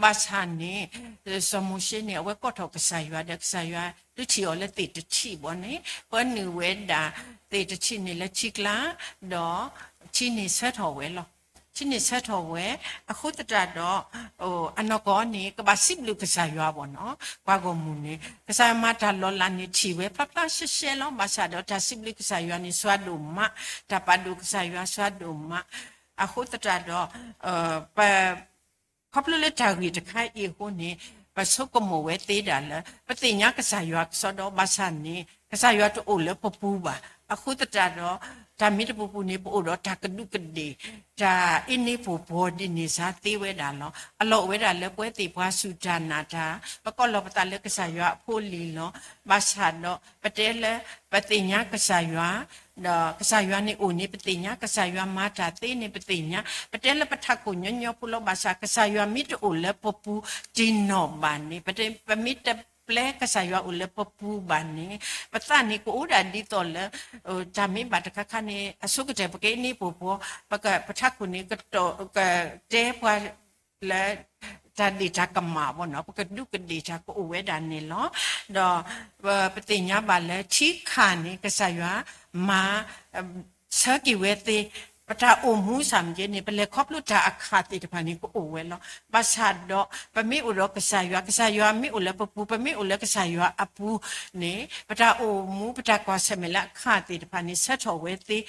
ဘၣ်ဆၣ်န့ၣ် စီၤမိၤၡ့န့ၣ် အဝဲကိးထီၣ်ကစၢ်ယွၤဒီး ကစၢ်ယွၤဒုးထံၣ်အီၤလၢသ့ၣ်တထံၣ်ဘီၣ်န့ၣ် ပၢနုာ်ဝဲဒၣ်သ့ၣ်တထံၣ်န့ၣ်လၢထံကျါ ဒီးထံန့ၣ်ဆၢထီၣ်ဝဲလီၤ. ထံန့ၣ်ဆၢထီၣ်ဝဲ အဃိသတးဒီး အနီၢ်ကီၢ်န့ၣ် ကဘၣ်စံးဘျုးကစၢ်ယွၤဘီၣ်နီၤ, ပှၤဂီၢ်မုၢ်န့ၣ် ကစၢ်ယွၤမၤတၢ်လီၤလးန့ၣ်ထံၣ်ဝဲဖျါဖျါရှဲရှဲလီၤ. ဘၣ်ဆၣ်ဒီးတၢ်စံးဘျုးကစၢ်ယွၤန့ၣ် စွၤဒိၣ်မး, တၢ်ပာ်ဒိၣ်ကစၢ်ယွၤစွၤဒိၣ်မး, အဃိသတးဒီး ပ ခီဖျိလၢတၢ်ဂ့ၢ်တခါအံၤအဃိန့ၣ် ပဆိကမိၣ်ဝဲသ့ဒၣ်လၢ ပသ့ၣ်ညါကစၢ်ယွၤကစီဒီ ဘၣ်ဆၣ်န့ၣ် ကစၢ်ယွၤတအိၣ်လၢပပူၤဘၣ်. အဃိသတးဒီး တၢ်မ့ၢ်တပူၤပူၤန့ၣ် ပအိၣ်ဒီးတၢ်ကဒူးကဒ့ၣ်, တၢ်အ့န့ပှိၢ်ဘီၣ်ဒ်န့ၣ်စ့ၢ်သ့ဝဲဒၣ်လီၤ. အလီၢ်အိၣ်ဝဲဒၣ်လၢပဝဲသ့ၣ်ပှၤစူၢ်တၢ်နာ်တၢ်, ပကိးလီၤပသးလၢကစၢ်ယွၤအဖိအလံၤလီၤ. ဘၣ်ဆၣ်ဒီး ပတဲလၢ ပသ့ၣ်ညါကစၢ်ယွၤ ဒီးကစၢ်ယွၤန့ၣ်အိၣ်န့ၣ် ပသ့ၣ်ညါ, ကစၢ်ယွၤမၤတၢ်သ့န့ၣ် ပသ့ၣ်ညါ, ပတဲလၢပထးခိၣ်ညီညီဖိလီၤ. ဘၣ်ဆၣ် ကစၢ်ယွၤမ့ၢ်တအိၣ်လၢပပူၤတံၢ်နီၢ်ဘၣ်န့ၣ် ပမ့ၢ်တ ပမ့ၢ်တပျဲကစၢ်ယွၤအိၣ်လၢပပူၤဘၣ်န့ၣ်, ပသးန့ၣ်ကအိၣ်ဒၣ်ဒ်သိးလၢ တၢ်မ့ၢ်ဘၣ်တခါခါန့ၣ် အဆိကတၢၢ် ပက့န့ၢ်ပှၤဖှီၣ်, ပက ပထးခိၣ်န့ၣ် ကတီၢ် ကတဲပှၤလၢ တၢ်ဒ့ၣ်တၢ်ကမၣ်ဘၣ်နီၤ, ပကဒူးကဒ့ၣ်တၢ်ကအိၣ်ဝဲဒၣ်န့ၣ်လီၤ. ဒီး ပသ့ၣ်ညါဘၣ်လၢထံခါန့ၣ် ကစၢ်ယွၤမၤ ဆၢက့ၤဝဲသ့, ပတၢ်အိၣ်မူစၢ်မက့န့ၣ် ပလဲၤခီဖျိတၢ်အခၣ်သ့ၣ်တဖၣ်န့ၣ် ကအိၣ်ဝဲလီၤ. ဘၣ်ဆၣ်ဒီး ပမ့ၢ်အိၣ်ဒီးကစၢ်ယွၤ, ကစၢ်ယွၤမ့ၢ်အိၣ်လၢပပူၤ, ပမ့ၢ်အိၣ်လၢကစၢ်ယွၤအပူၤန့ၣ် ပတၢ်အိၣ်မူ ပတၢ်ကွၢ်ဆၢၣ်မဲာ်လၢအခၣ်သ့ၣ်တဖၣ်န့ၣ် ဆၢထီၣ်ဝဲသ့, ဒီး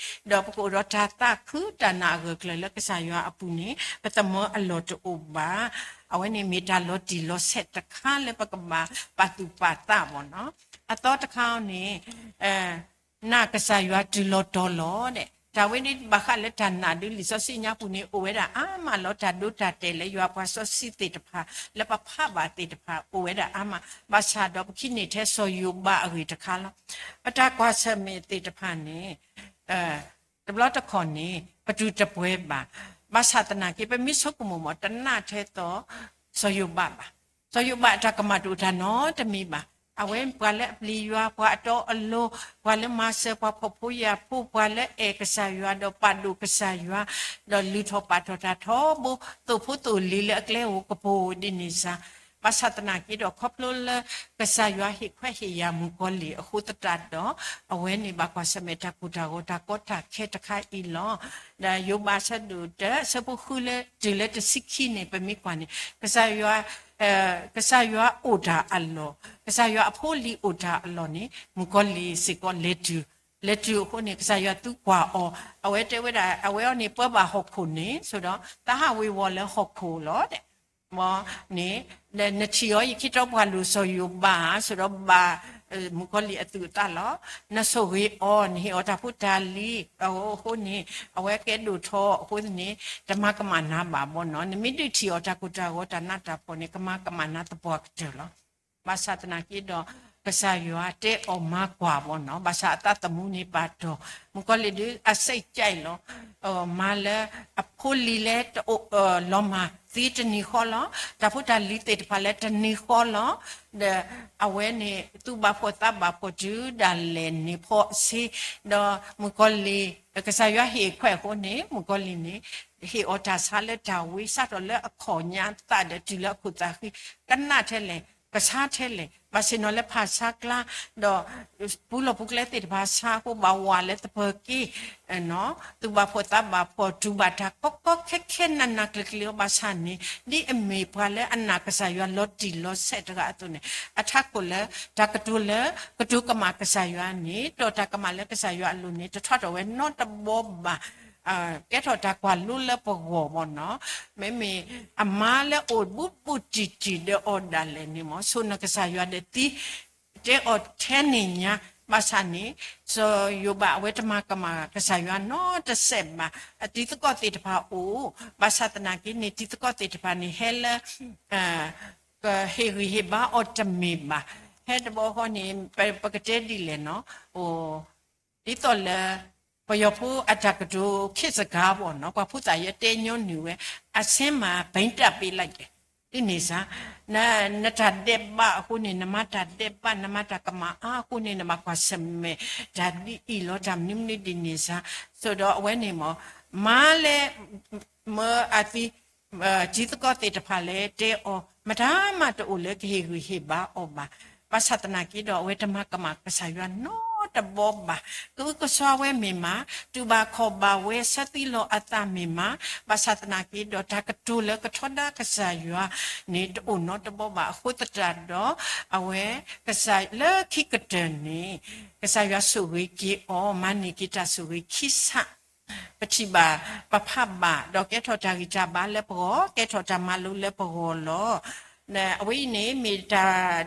ပကအိၣ်ဒီးတၢ်သးခုတၢ်နာ်အဂၢၢ်အကျၢၤလၢကစၢ်ယွၤအပူၤန့ၣ် ပသမၢအလီၢ်တအိၣ်ဘၣ်. အဝဲန့ၣ်မ့ၢ်တၢ်လီၤတံၢ်လီၤဆဲးတခါလၢပကဘၣ်ပာ်သူၣ်ပာ်သးဘၣ်နီၤ. အသီတခါန့ၣ် နာ်ကစၢ်ယွၤတုၤလီၤတီၤလီၤဒဲး, တၢ်ဝဲန့ၣ်ဘၣ်ဃးလၢတၢ်နာ်ဒုး လံာ်စီဆှံညါပူၤန့ၣ် အိၣ်ဝဲဒၣ်အါမးလီၤ. တၢ်ဒိတၢ်တဲာ်လၢယွၤပှၤစီဆှံသ့ၣ်တဖၣ် လၢပဖးဘၣ်သ့ၣ်တဖၣ် အိၣ်ဝဲဒၣ်အါမး, ဘၣ်ဆၣ်ဒီးပကဟံးန့ၢ်ထဲစီၤယိၤဘးအဂ့ၢ်တခါလီၤ. ပတၢ်ကွၢ်ဆၢၣ်မဲာ်သ့ၣ်တဖၣ်န့ၣ် တဘျီတခီၣ်န့ၣ် ပတူၢ်တပှဲၤဘၣ်. ဘၣ်ဆၣ်သနာ်က့ ပမ့ၢ်ဆိကမိၣ်မး တနာ်ထဲသိး စီၤယိၤဘးဘၣ်. စီၤယိၤဘးအတၢ်ကမၣ်တအိၣ်တၢ်နီတမံၤဘၣ်. အဝဲပှၤလၢအပျံၤယွၤ, ပှၤအတီအလိၤ, ပှၤလၢမၤစၢၤ ပှၤဖှီၣ်ဖိယာ်ဖိ, ပှၤလၢအဲၣ်ကစၢ်ယွၤ ဒီးပာ်ဒိၣ်ကစၢ်ယွၤ, ဒီးလုၢ်ထီၣ်ပာ်ထီၣ်တၢ်ထီဘိ သိၣ်ဖိသိၣ်လံၤလၢအကျဲဧိၤကပူၤဧိၤဒ်န့ၣ်စ့ၢ် ဘၣ်ဆၣ်သနာ်က့ဒီး ခီဖျိလၢကစၢ်ယွၤဟ့ၣ်ခွဲးဟ့ၣ်ယာ်မုၣ်ကီၤလံၢ်အဃိသတးဒီး အဝဲန့ၣ်ဘၣ်ကွၢ်ဆၢၣ်မဲာ်တၢ်ကိၢ်တၢ်ဂီၤတၢ်ကီတၢ်ခဲတခါအံၤလီၤ. ဒီးယိၤဘးအဆၢဒိၣ်တၢ အဆၢဖိဃုလၢတုၤလၢတဆံခံန့ၣ် ပမ့ၢ်ကွၢ်န့ၣ် ကစၢ်ယွၤ ကစၢ်ယွၤအိၣ်တၢ်အလီၢ်, ကစၢ်ယွၤအဖိလံၤအိၣ်တၢ်အလီၢ်န့ၣ် မုၣ်ကီၤလံၢ်စ့ၢ်ကီးလဲၤတုၤ, လဲၤတုၤအဃိန့ၣ် ကစၢ်ယွၤသုကွၢ်အီၤ, အဝဲတဲဝဲဒၣ် အဝဲအံၤန့ၣ် ပၢဘၣ်ဟီၣ်ခိၣ်န့ၣ် ဆိဒီး သးဟးဝ့ၤဝီၤလၢဟီၣ်ခိၣ်လီၤ. မ်န့ၣ် နထံၣ်အီၤယခံတီပှၤလိၤစီၤယိၤဘး ဆိဒီးဘၣ် မုၣ်ကီၤလံၢ်အသူၣ်အသးလီၤ. နဆိၣ်ဂ့ၤအီၤ နဟ့ၣ်အီၤတၢ်ဖိတၢ်လံၤအဃိန့ၣ် အဝဲကဲဒိၣ်ထီၣ်အဃိန့ၣ် တမၤကမၣ်နၤဘၣ်ဘၣ်နီၤ. နမ့ၢ်ဒုးထံၣ်အီၤတၢ်ကိၢ်တၢ်ဂီၤတၢ်နးတၢ်ဖှီၣ်န့ၣ် ကမၤကမၣ်နၤသပှၢ်ကတၢၢ်လီၤ. ဘၣ်ဆၣ်သနာ်က့ဒီး ကစၢ်ယွၤတဲအီၤမၤကွၢ်ဘၣ်နီၤ, ဘၣ်ဆၣ်အသးသမူန့ၣ်ပာ်တီၢ်, မုၣ်ကီၤလံၢ်ဒုးအစံးကဲလီၤ မၤလၢအဖိလံၤလၢတအိၣ်လီၤမၢ်သ့တနံၤဃီလီၤ. တၢ်ဖိတၢ်လံၤသ့ၣ်တဖၣ်လၢတနံၤဃီလီၤ. ဒီးအဝဲန့ၣ် သူၣ်ဘၣ်ဖှီၣ်သးဘၣ်ဖှီၣ်တုၤဒၣ်လဲာ်န့ၣ်ဖီအဆ့, ဒီးမုၣ်ကီၤလံၢ် ကစၢ်ယွၤဟ့ၣ်ခွဲးအဃိန့ၣ် မုၣ်ကီၤလံၢ်န့ၣ် ဟ့ၣ်အီၤတၢ်ဆါလၢတၢ်ဝံ စးထီၣ်လၢအခီၣ်ညါသးဒီးတုၤလၢအခိၣ်သးဃံ, ကနၣ်ထဲလဲၣ် ကဆါထဲလဲၣ်, ဘၣ်ဆ့ၣ်နီၤလၢဖၣ်ဆါကျါ, ဒီးပူလီၢ်ပူကျဲသ့ၣ်တဖၣ်ဆါအဃိ ဘၣ်ဝးလၢသပၢၤက့ သူၣ်ဘၣ်ဖှီၣ်သးဘၣ်ဖှီၣ် တူၢ်ဘၣ်တၢ်ကီကီခဲခဲနးနးကျံၤကျံၤအီၤဘၣ်ဆၣ်န့ၣ် ဒ်အမ့ၢ်ပှၤလၢအနာ်ကစၢ်ယွၤလီၤတံၢ်လီၤဆဲးတဂၤအသိးန့ၣ် အထးခိၣ်လၢ တၢ်ကတိၤလၢ ကတိၤကမၣ်ကစၢ်ယွၤန့ၣ် ဒီးတၢ်ကမၣ်လၢကစၢ်ယွၤအလိၤန့ၣ် တထီၣ်ထီၣ်ဝဲနီတဘီဘၣ် ကဲထီၣ်တၢ်ကွၢ်လိလၢပဂီၢ်ဘၣ်နီၤ. မ့မ့ၢ်အမါလၢအိၣ်ဘူးဘူးတံၢ်တံၢ်ဒီးအီၤဒၣ်လဲာ်န့ၣ်မ့ၢ် ဆိၣ်နကစၢ်ယွၤဒီးသံ တဲအီၤထဲန့ၣ်ညါ ဘၣ်ဆၣ်န့ၣ် စီၤယိၤဘးအဝဲတမၤကမၣ်ကစၢ်ယွၤနီတစဲးဘၣ်. အတံၤသကိးသ့ၣ်တဖၣ်အိၣ် ဘၣ်ဆၣ်သနာ်က့န့ၣ် တံၤသကိးသ့ၣ်တဖၣ်န့ၣ် ဟဲလၢ ကဟ့ၣ်ဂံၢ်ဟ့ၣ်ဘါအီၤတမ့ၢ်ဘၣ်. ဟဲတဘျီဃီန့ၣ် ပကတဲဒ်လဲၣ်နီၤ ဒ်သိးလၢ ပယီၤဖိအတၢ်ကတိၤခံစကၤဘၣ်နီၤ ပှၤဖိသၣ်ယတဲညီနုၢ်ဝဲ အဆ့မၤဘဲတၢ်ပ့လၢကဲ ဒ်န့ၣ်စ့ၢ် နတၢ်ဒဲးဘးအဃိန့ၣ် နမၤတၢ်ဒဲးဘး နမၤတၢ်ကမၣ်အါအဃိန့ၣ် နဘၣ်ကွၢ်ဆၢၣ်မဲာ် တၢ်ဒ်အံၤလီၤ တၢ်မနုၤမနုၤဒ်န့ၣ်စ့ၢ် ဆိးဒီးအဝဲန့ၣ်မ့ၢ် မါလၢ မၢအသံ တံၤသကိးသ့ၣ်တဖၣ်လၢတဲအီၤ မတၤမးတအိၣ်လၢကဟ့ၣ်ဂံၢ်ဟ့ၣ်ဘါအီၤဘၣ်. ဘၣ်ဆၣ်သနာ်က့ဒီး အဝဲတမၤကမၣ်ကစၢ်ယွၤနီတဘီဘၣ်. ကအုကစွါဝဲမ့ၢ်မး, တူၢ်ဘၣ်ခီၣ်ဘၣ်ဝဲ ဆၢသံလီၤအသးမ့ၢ်မး, ဘၣ်ဆၣ်သနာ်က့ဒီး တၢ်ကတိၤလၢကထီဒါကစၢ်ယွၤန့ၣ် တအိၣ်နီတဘီဘၣ်အဃိသတးဒီး အဝဲ ကစၢ်လၢခံကတၢၢ်န့ၣ် ကစၢ်ယွၤဆိၣ်ဂ့ၤက့ၤအီၤ မၤန့ၢ်က့ၤတၢ်ဆိၣ်ဂ့ၤခံဆၣ် ပထံၣ်ဘၣ် ပဖးဘၣ် ဒီးကဲထီၣ်တၢ်ဂံၢ်တၢ်ဘါလၢပဂီၢ် ကဲထီၣ်တၢ်မၤလိလၢပဂီၢ်လီၤ. အဝဲအံၤန့ၣ် မ့ၢ်တၢ်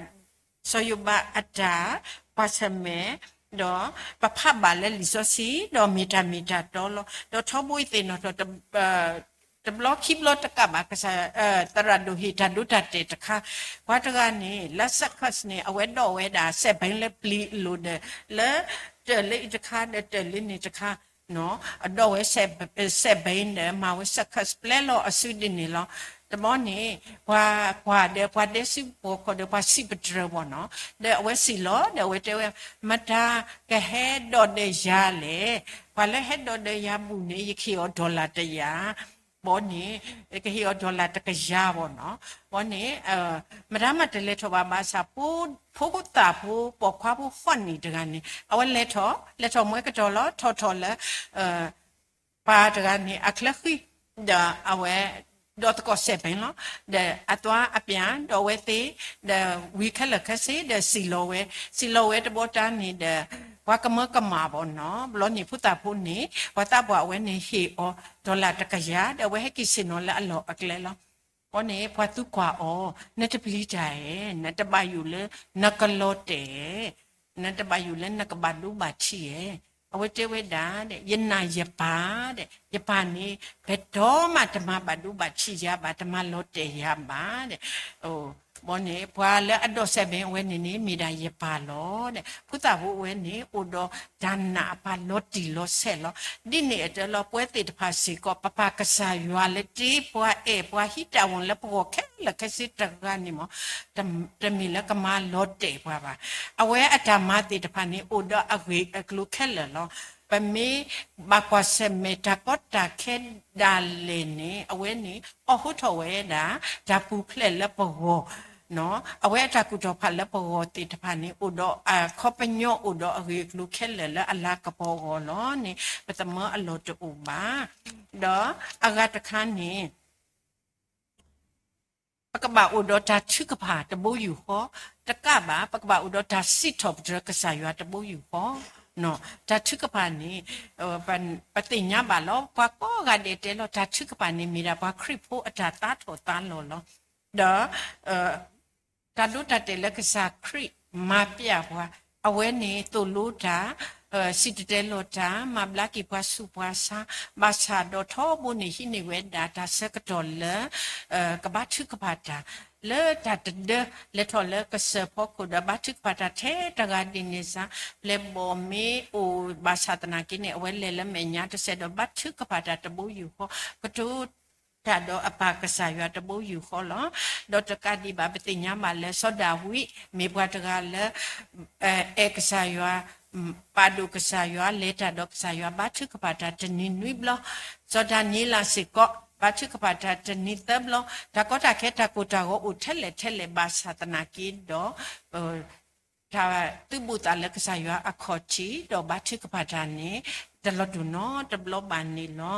စီၤယိၤဘးအတၢ်ကွၢ်ဆၢၣ်မဲာ် ဒီးပဖးဘၣ်လၢလံာ်စီဆှံ ဒီးမ့ၢ်တၢ်မ့ၢ်တၢ်တီလီၤ. ဒီးထီဘိအံၤသ့ၣ်နီၣ်ထီၣ် တဘျီခံဘျီတကးဘၣ် ကစၢ် သရၣ်ဒိၣ်ဟ့ၣ်တၢ်ဒိတၢ်တဲာ်တခါ ပှၤတဂၤန့ၣ် လၢ circus န့ၣ် အဝဲဒိးဝဲဒၣ် စဲးဘီလၢပျံၤအလိၤဒီး လၢ တၢၢ်လၢအံၤတခါ ဒီးတၢၢ်လၢန့ၣ်တခါ အဒိးဝဲ စဲးဘီဒီး မၤဝဲ circus ပျဲလီၤအစုဒ်န့ၣ်လီၤ. တဘျီန့ၣ် ပှၤကွၢ်ဒီးပှၤဒဲစုပှီၢ်ခီၣ်ဒီးပှၤစံးပတြၢၤဘၣ်နီၤ, ဒီးအဝဲစံးလီၤ ဒီးအဝဲတဲဝဲ, မတၤကဟဲဒီးဒီးယၤလဲၣ်. ပှၤလၢဟဲဒီးဒီးယၤဘူးန့ၣ် ယကဟ့ၣ်အီၤ dollar တယၤ ဘီန့ၣ် ကဟ့ၣ်အီၤ dollar တကယၤဘၣ်နီၤ. ဘီန့ၣ် မတၤမးတလဲၤထီၣ်ဘၣ်ဘၣ်ဆၣ် ဖိသၣ်ဖိပိာ်ခွါဖိဃီနံၣ်တဂၤန့ၣ် အဝဲလဲၤထီၣ် လဲၤထီၣ်မွဲကတီၤလီၤ ထီၣ်ထီၣ်လၢ ပၢ်တဂၤန့ၣ် အချၢဃံ ဒီးအဝဲ ဒီးသကိးစဲးပ့ၤလီၤ. ဒီးအသွါအပၠး ဒီးအဝဲသ့ၣ် ဒီးဝံၤခဲလၢာ်ခဲဆ့ ဒီးစံၣ်လီၤဝဲ, စံၣ်လီၤဝဲတဘျီတၢ်န့ၣ်ဒီး ပှၤကမၢကမၣ်ဘၣ်နီၤ. ဘျီန့ၣ် ဖိသၣ်ဖိန့ၣ် ပှၤသးပှၢ်အဝဲန့ၣ်ဟ့ၣ်အီၤ dollar တကယၤ ဒီးအဝဲဟဲက့ၤဆ့ၣ်နီၤလၢအလီၢ်အကျဲလီၤ. ဘီန့ၣ် ပှၤသံကွၢ်အီၤ, နတပျံၤတၢ်ဧါ, နတဘၣ်ယိၣ်လၢနကလီၤတဲာ်ဧါ, နတဘၣ်ယိၣ်လၢနကဘၣ်ဒိဘၣ်ထံးဧါ. အဝဲတဲဝဲဒၣ် ယနာ်ယပၢ်ဒီး ယပၢ်န့ၣ် ပတီၢ်မးတမၤဘၣ်ဒိဘၣ်ထံးယၤဘၣ် တမၤလီၤတဲာ်ယၤဘၣ်ဒီး ဘီန့ၣ် ပှၤလၢအဒီးစဲးဘ့ၣ်အဝဲန့ၣ်န့ၣ် မ့ၢ်ဒၣ်ယပၢ်လီၤဒီး ဖိသၣ်ဖိအဝဲန့ၣ် အိၣ်ဒီးတၢ်နာ်အပၢ်လီၤတံၢ်လီၤဆဲးလီၤ. ဒ်န့ၣ်အတၢ်လီၤ ပဝဲသ့ၣ်တဖၣ်စ့ၢ်ကီး ပပၢ်ကစၢ်ယွၤလၢတ့ပှၤအဲၣ်ပှၤဟံးတၢ်ဝီၤလၢပဂီၢ်ခဲလၢာ်ခဲဆ့တဂၤန့ၣ်မ့ၢ် တမ့ၢ်လၢကမၤလီၤတဲာ်ပှၤဘၣ်. အဝဲအတၢ်မၤသ့ၣ်တဖၣ်န့ၣ် အိၣ်ဒီးအဂ့ၢ်အကျိၤခဲလၢာ်လီၤ. ပမ့ၢ်ဘၣ်ကွၢ်ဆၢၣ်မဲာ်တၢ်ကီတၢ်ခဲဒၣ်လဲာ်န့ၣ် အဝဲန့ၣ် အိးထီၣ်ဝဲဒၣ် တၢ်ပူၤဖျဲးလၢပဂီၢ် အဝဲအတၢ်ကူၣ်ထီၣ်ဖးလၢပဂီၢ်သ့ၣ်တဖၣ်န့ၣ် အိၣ်ဒီးအခီပညီ အိၣ်ဒီးအဂ့ၢ်အကျိၤခဲလၢာ်လၢအလၤကပီၤအဂီၢ်လီၤန့ၣ် ပသမၢအလီၢ်တအိၣ်ဘၣ်. ဒီးအဂၤတခါန့ၣ် ပကဘၣ်အိၣ်ဒီးတၢ်ထုကဖၣ်တဘိယူၢ်ဃီ တကးဘၣ် ပကဘၣ်အိၣ်ဒီးတၢ်စံးထီၣ်ပတြၢၤကစၢ်ယွၤတဘိယူၢ်ဃီ. တၢ်ထုကဖၣ်န့ၣ် ပသ့ၣ်ညါဘၣ်လီၤ. ပှၤကိးဂၤဒဲးတဲလီၤ တၢ်ထုကဖၣ်န့ၣ် မ့ၢ်ဒၣ်ပှၤခရံာ်ဖိအတၢ်သးထီၣ်သးလီၤလီၤ. ဒီး တၢ်ဒိတၢ်တဲာ်လၢကစၢ်ခရံာ်မၤပျဲပှၤ အဝဲန့ၣ်သိၣ်လိတၢ်, စံၣ်တဲၤတဲလီၤတၢ်, မၤဘျါက့ၤပှၤဆူးပှၤဆါ, ဘၣ်ဆၣ်ဒီးထီဘိန့ၣ်ဟံးန့ၢ်ဝဲဒၣ်တၢ်ဆၢကတီၢ်လၢ ကဘါထုကဖၣ်တၢ် လၢတၢ်တဒၢ လဲၤထီၣ်လၢကစၢၢ်ဖီခိၣ်ဒီး ဘါထုကဖၣ်တၢ်ထဲတဂၤဒ်န့ၣ်စ့ၢ်, ပျဲၢ်ဘီၣ်မ့ၢ်အိၣ်ဘၣ်ဆၣ်သနာ်က့န့ၣ် အဝဲလဲၤလၢမဲာ်ညါတစဲးဒီး ဘါထုကဖၣ်တၢ်တဘိယူၢ်ဃီ, ကတိၤ တၢ်ဒီးအပၢ်ကစၢ်ယွၤတဘိယူၢ်ဃီလီၤ. ဒီးတကးဒံးဘၣ် ပသ့ၣ်ညါဘၣ်လၢစီၤဒၤဝံး မ့ၢ်ပှၤတဂၤလၢ အဲၣ်ကစၢ်ယွၤ, ပာ်ဒိၣ်ကစၢ်ယွၤ, လဲၤတၢ်ဒီးကစၢ်ယွၤ, ဘါထုကဖၣ်တၢ်တနံၤနွံဘျီ, စီၤဒၤနံးယ့လးစ့ၢ်ကီး ဘါထုကဖၣ်တၢ်တနံၤသၢဘျီ, တၢ်ကီတၢ်ခဲတၢ်ကိၢ်တၢ်ဂီၤအိၣ်ထဲလဲၣ်ထဲလဲၣ်ဘၣ်ဆၣ်သနာ်က့ဒီး တၢ်သုးဘူးသးလၢကစၢ်ယွၤအခီၣ်ထံး ဒီးဘါထုကဖၣ်တၢ်န့ၣ် တလီၤတူာ်နီတဘျီဘၣ်န့ၣ်လီၤ.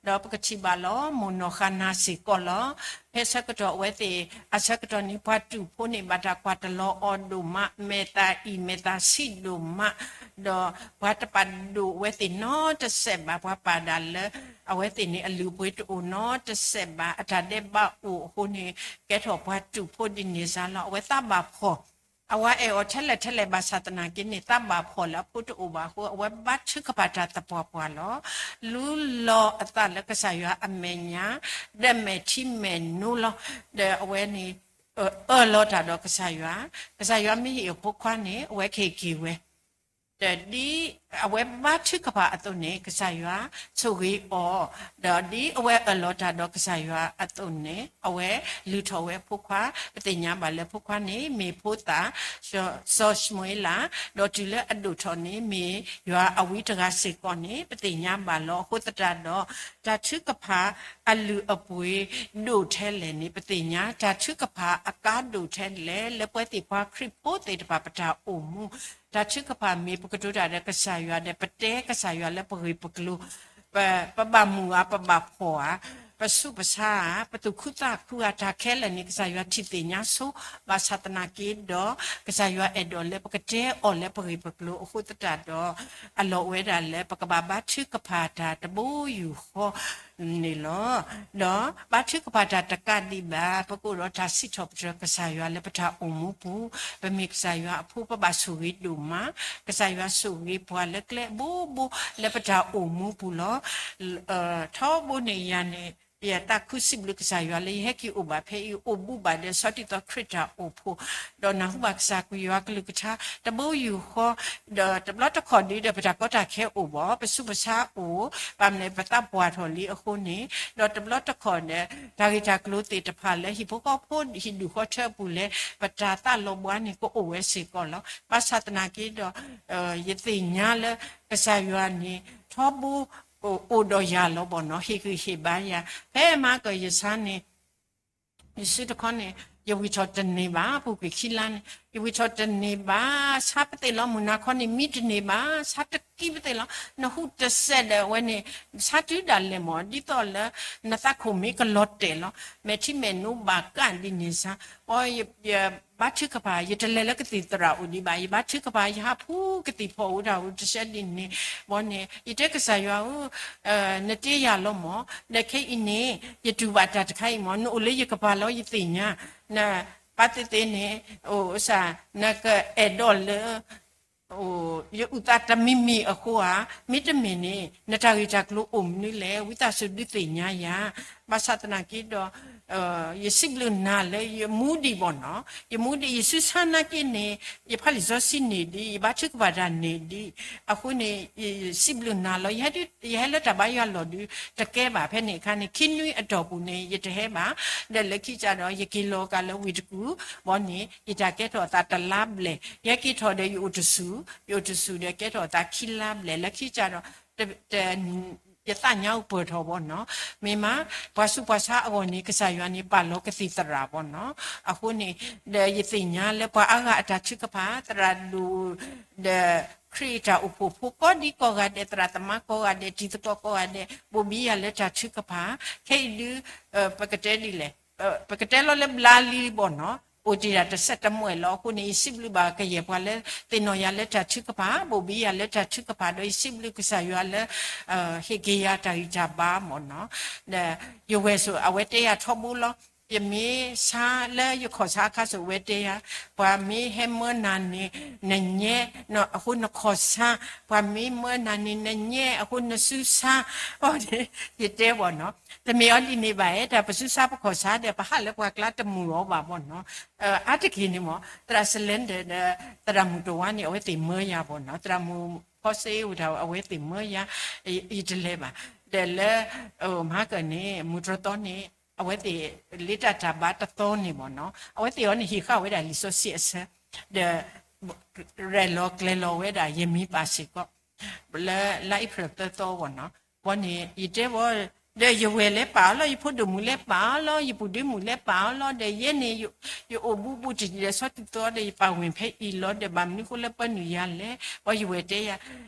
ဒီးပကထံၣ်ဘၣ်လီၤ မိၢ်နီၢ်ဃါနၤစ့ၢ်ကီးလီၤ. ဖဲဆၢကတီၢ်အဝဲသ့ၣ် အဆၢကတီၢ်န့ၣ် ပှၤတူာ်ဖိန့ၣ် ဘၣ်တၢ်ကွၢ်တလီၤအီၤဒိၣ်မး, မဲာ်သၣ်အံၣ်မဲာ်သၣ်ဆံးဒိၣ်မး, ဒီးပှၤတပာ်ဒိၣ်အဝဲသ့ၣ်နီတစဲးဘၣ်, ပှၤပာ်ဒၣ်လၢ အဝဲသ့ၣ်န့ၣ် အလုၢ်အပှ့ၤတအိၣ်နီတစဲးဘၣ်, အတၢ်ဒဲးဘးအိၣ်အဃိန့ၣ် ကဲထီၣ်ပှၤတူာ်ဖိဒ်န့ၣ်စ့ၢ်လီၤ. အဝဲသးဘၣ်ဖှီၣ် အဝဲအဲၣ်အီၤထဲလဲၣ်ထဲလဲၣ်ဘၣ်ဆၣ်သနာ်က့န့ၣ် သးဘၣ်ဖှီၣ်လၢအဖိတအိၣ်ဘၣ်အဃိ အဝဲဘါထုကဖၣ်တၢ်သပှၢ်ပှၢ်လီၤ. လူလီၤအသးလၢကစၢ်ယွၤအမဲာ်ညါ ဒီးမဲာ်ထံမဲာ်နိလီၤ. ဒီးအဝဲန့ၣ် အၢၣ်လီၤတၢ်ဒီးကစၢ်ယွၤ, ကစၢ်ယွၤမ့ၢ်ဟ့ၣ်အဖိခွါန့ၣ် အဝဲကဟ့ၣ်က့ၤဝဲ ဒီးဒ်အဝဲဘါထုကဖၣ်အသိးန့ၣ် ကစၢ်ယွၤဆိၣ်ဂ့ၤအီၤ, ဒီးဒ်အဝဲအၢၣ်လီၤတၢ်ဒီးကစၢ်ယွၤအသိးန့ၣ် အဝဲလုၢ်ထီၣ်ဝဲအဖိခွါ, ပသ့ၣ်ညါဘၣ်လၢဖိခွါန့ၣ် မ့ၢ်ဖိသၣ် စီၤၡမူၤအ့လး, ဒီးတုၤလၢအဒိၣ်ထီၣ်န့ၣ် မ့ၢ်ယွၤအဝံတဂၤစ့ၢ်ကီးန့ၣ် ပသ့ၣ်ညါဘၣ်လီၤ. အဃိသတးဒီး တၢ်ထုကဖၣ်အလုၢ်အပှ့ၤဒိၣ်ထဲလဲၣ်န့ၣ် ပသ့ၣ်ညါ တၢ်ထုကဖၣ်အကါဒိၣ်ထဲလဲၣ် လၢပဝဲသ့ၣ်ပှၤခရံာ်ဖိသ့ၣ်တဖၣ်ပတၢ်အိၣ်မူ တၢ်ထုကဖၣ်မ့ၢ်ပကတိၤတၢ်ဒီးကစၢ်ယွၤဒီး ပတဲကစၢ်ယွၤလၢပဂ့ၢ်ပကျိၤ, ပဘၣ်မုာ်ဧါ, ပဘၣ်ဖှီၣ်ဧါ, ပဆူးပဆါဧါ, ပသူၣ်ခုသးခုဧါ, တၢ်ခဲလၢာ်န့ၣ် ကစၢ်ယွၤထံၣ်သ့ၣ်ညါဆိ, ဘၣ်ဆၣ်သနာ်က့ဒီး ကစၢ်ယွၤအဲၣ်ဒိးလၢပကတဲအီၤလၢပဂ့ၢ်ပကျိၤအဃိသတးဒီး အလီၢ်ဝဲဒၣ်လၢပကဘၣ်ဘါထုကဖၣ်တၢ်တဘိယူၢ်ဃီ န့ၣ်လီၤ. ဒီးဘါထုကဖၣ်တၢ်တကးဒံးဘၣ် ပကအိၣ်ဒီးတၢ်စံးထီၣ်ပတြၢၤကစၢ်ယွၤလၢပတၢ်အိၣ်မူပူၤ, ပမ့ၢ်ကစၢ်ယွၤအဖိ ပဘၣ်ဆိၣ်ဂ့ၤဒိၣ်မး, ကစၢ်ယွၤဆိၣ်ဂ့ၤပှၤလၢကျဲအဘိဘိလၢပတၢ်အိၣ်မူပူၤလီၤ. ထီဘိန့ၣ်ယၤန့ၣ် ယသးခုစံးဘျုးကစၢ်ယွၤလၢယဟဲက့ၤအိၣ်ဘၣ်ဖဲအံၤ အိၣ်ဘူးဘၣ်ဒီးဆီတံၢ်သီခရံာ်တၢ်အိၣ်ဖှိၣ်, ဒီးနၢ်ဟူဘၣ်ကစၢ်ယွၤကလုၢ်ကထါ တဘိယူၢ်ဃီ, ဒီးတဘျီတခီၣ်ဒုဒီး ပတၢ်ကီတၢ်ခဲအိၣ်ဘၣ်, ပဆူးပဆါအိၣ်, ဘၣ်မနုၤပသးပှၢ်ထီၣ်လံအဃိန့ၣ်, ဒီးတဘျီတခီၣ်ဒီး တၢ်ဂ့ၢ်တၢ်ကျိၤသ့ၣ်တဖၣ်လၢဟံၣ်ဖိဃီဖိဟံၣ်ဒူၣ်ဃီထၢအပူၤလၢ ပတၢ်သးလီၤဘှါန့ၣ် ကအိၣ်ဝဲစ့ၢ်ကီးလီၤ. ဘၣ်ဆၣ်သနာ်က့ဒီး ယသ့ၣ်ညါလၢကစၢ်ယွၤန့ၣ် ထီဘိ အိၣ်ဒီးယၤလီၤဘၣ်နီၤ, ဟ့ၣ်ဂံၢ်ဟ့ၣ်ဘါယၤ, ဖဲမၤကၢၢ်ယဆါန့ၣ် ယစုတခီန့ၣ် ယဝံၣ်ထီၣ်တန့ၢ်ဘၣ်, ပူၤကွံာ်ခံလါန့ၣ် ယဝံၣ်ထီၣ်တန့ၢ်ဘၣ်, ဆါပသ့ၣ်လီၤ, မုၢ်နၤခီန့ၣ် မံတန့ၢ်ဘၣ်, ဆါတကံပသ့ၣ်လီၤ, နဟူတစဲးဒီးအဝဲန့ၣ် ဆါတုၤဒၣ်လဲာ်မး, ဒ်သိးလၢ နသးခိၣ်မ့ၢ်ကလီၤတဲာ်လီၤ, မဲာ်ထံမဲာ်နိဘၣ်ကၣ်ဒ်န့ၣ်စါ, ယဘါထုကဖၣ်, ယတလဲၤလၢကသံၣ်သရၣ်အိၣ်ဒံးဘၣ်, ယဘါထုကဖၣ်, ယဟးဖှူကသံၣ်ဖီၣ်အိၣ်တၢ်အိၣ်တစဲးဒ်န့ၣ်, ဘီန့ၣ် ယတဲကစၢ်ယွၤဧၢ, နတ့ယၤလီၤမး, ဒီးခဲအံၤန့ၣ် ယတူၢ်ဘၣ်တၢ်တခါအံၤမး, နအိၣ်လၢယကပၤလီၤ, ယသ့ၣ်ညါ, နဘၣ်သ့ၣ်သ့ၣ်န့ၣ် အိၣ်စၢ် နကအဲၣ်ဒိးလၢ ယအုၣ်သးတမံၤမံၤအဃိဧါ, မ့တမ့ၢ်န့ၣ် နတၢ်ဂ့ၢ်တၢ်ကျိၤအိၣ်မနုၤလဲၣ်, ဝံသးစူၤဒုးသ့ၣ်ညါယၤ, ဘၣ်ဆၣ်သနာ်က့ဒီး ယစံးဘျုးနၤလၢယမူဒံးဘၣ်နီၤ, ယမူဒံး ယစုဆါနာ်က့န့ၣ် ယဖးလံာ်စီဆှံန့ၣ်ဒံး, ယဘါထုကဖၣ်တၢ်န့ၣ်ဒံး, အဃိန့ၣ် ယစံးဘျုးနၤလီၤ, ယဟဲလၢတၢ်ဘါယွၤလီၢ်ဒုး တကဲဘၣ်ဖဲန့ၣ်အခါန့ၣ်, ခံနွံအတီၢ်ပူၤန့ၣ် ယတဟဲဘၣ်, ဒီးလၢခံကဒီး ယက့ၤလီၤကးလၢဝ့ၢ်တကူၣ်, ဘီန့ၣ် ယတၢ်ကဲထီၣ်အသးတလါဘျဲၣ်, ယဟဲက့ၤထီၣ်ဒီးယအိၣ်တဆူၣ်, ယအိၣ်တဆူၣ်ဒီးကဲထီၣ်အသးခံလါဘျဲၣ်, လၢခံကဒီး ယသးညါအိၣ်ပၢၢ်ထီၣ်ဘီနီၤ, မ့ၢ်မး ပှၤဆူးပှၤဆါအဂီၢ်န့ၣ် ကစၢ်ယွၤန့ၣ် ပာ်လီၤကသံၣ်သရၣ်ဘီနီၤ, အဃိန့ၣ် ဒီးယသ့ၣ်ညါလၢပှၤအါဂၤအတၢ်ထုကဖၣ်, သရၣ်ဒိၣ် ဒီးခရံာ်အတၢ်အိၣ်ဖှိၣ်ဖိကိးဒံကိးဂၤဒဲး, သရၣ်သမါကိးဂၤဒဲး, တံၤသကိးကိးဂၤဒဲး, ဘိၣ်ဘံယၤလၢတၢ်ထုကဖၣ်, ခဲအံၤဒုး ပကတဲဒ်လဲၣ်, ပကတဲလီၤလၢဘျါလံဘီနီၤ, အိၣ်တ့ၢ်ဒၣ်တစဲးတမှဲာ်လီၤ. အဃိန့ၣ် ယစံးဘျုးဘၣ်ကယဲၢ်ပှၤလၢသ့ၣ်နီၣ်ယၤလၢတၢ်ထုကဖၣ်, ဘိၣ်ဘံယၤလၢတၢ်ထုကဖၣ်, ဒီးယစံးဘျုးကစၢ်ယွၤလၢ ဟ့ၣ်က့ၤယၤတၢ်ဂံၢ်တၢ်ဘါမီၢ်နီၤ, ဒီးယဝဲၢ်စိၤ အဝဲတဲယၤထီဘိလီၤ. ယမ့ၢ်ဆါလၢယခီၣ်ဆါအခါစိၤ အဝဲတဲယၤ, ပှၤမ့ၢ်ဟဲမၢနၤန့ၣ် နညဲ, အဃိနခီၣ်ဆါ, ပှၤမ့ၢ်မၢနၤန့ၣ် နညဲ, အဃိနစုဆါ, အီန့ၣ် ယတဲဘီနီၤ, တမ့ၢ်အီၤဒ်န့ၣ်ဘၣ်ဧါ, တၢ်ပစုဆါပခီၣ်ဆါဒီး ပဟးလၢပှၤကျါတမုာ်အီၤဘၣ်ဘီနီၤ, အါတက့ၢ်န့ၣ်မီၢ် သရၣ်စလဲဒၢၣ်ဒီး သရၣ်မုၣ်တဝါန့ၣ် အဝဲသ့ၣ်မၢယၤဘီနီၤ, သရၣ်မုၣ်ဖီစ့အိၣ်တၢ် အဝဲသ့ၣ်မၢယၤ, ယတလဲၤဘၣ်, ဒီးလၢ မဟါကၢၢ်န့ၣ် မုၢ်တြီသီန့ၣ် အဝဲသ့ၣ် လ့တၢ်တၢ်ဘါတသီန့ၣ်မီၢ်နီၤ, အဝဲသ့ၣ်အီၤန့ၣ် ဟ့ၣ်ဃာ်ဝဲဒၣ်လံာ်စီဆှံအဆၢ, ဒီး ရဲၣ်လီၤကျဲၤလီၤဝဲဒၣ် ယမံၤပာ်စ့ၢ်ကီး လၢလါအ့ဖြ့ၣ်သၢသီဘီနီၤ, ဘီန့ၣ် ယတဲဘီ, ဒီးယဝဲၢ်လဲၤပာ်အီၤလီၤ, ယဖိဒိၣ်မုၣ်လဲၤပာ်အီၤလီၤ, ယပုၢ်ဒ့မုၣ်လဲၤပာ်အီၤလီၤ, ဒီးယဲန့ၣ် ယအိၣ်ဘူးဘူးတံၢ်ဒီးဆီတံၢ်သီဒီး ယပာ်ဝဲဖဲအံၤလီၤ, ဒီးဘၣ်မနုၤဃိလၢပၢနုာ်ယၤလဲၣ်, ဘီယဝဲၢ်တဲယၤ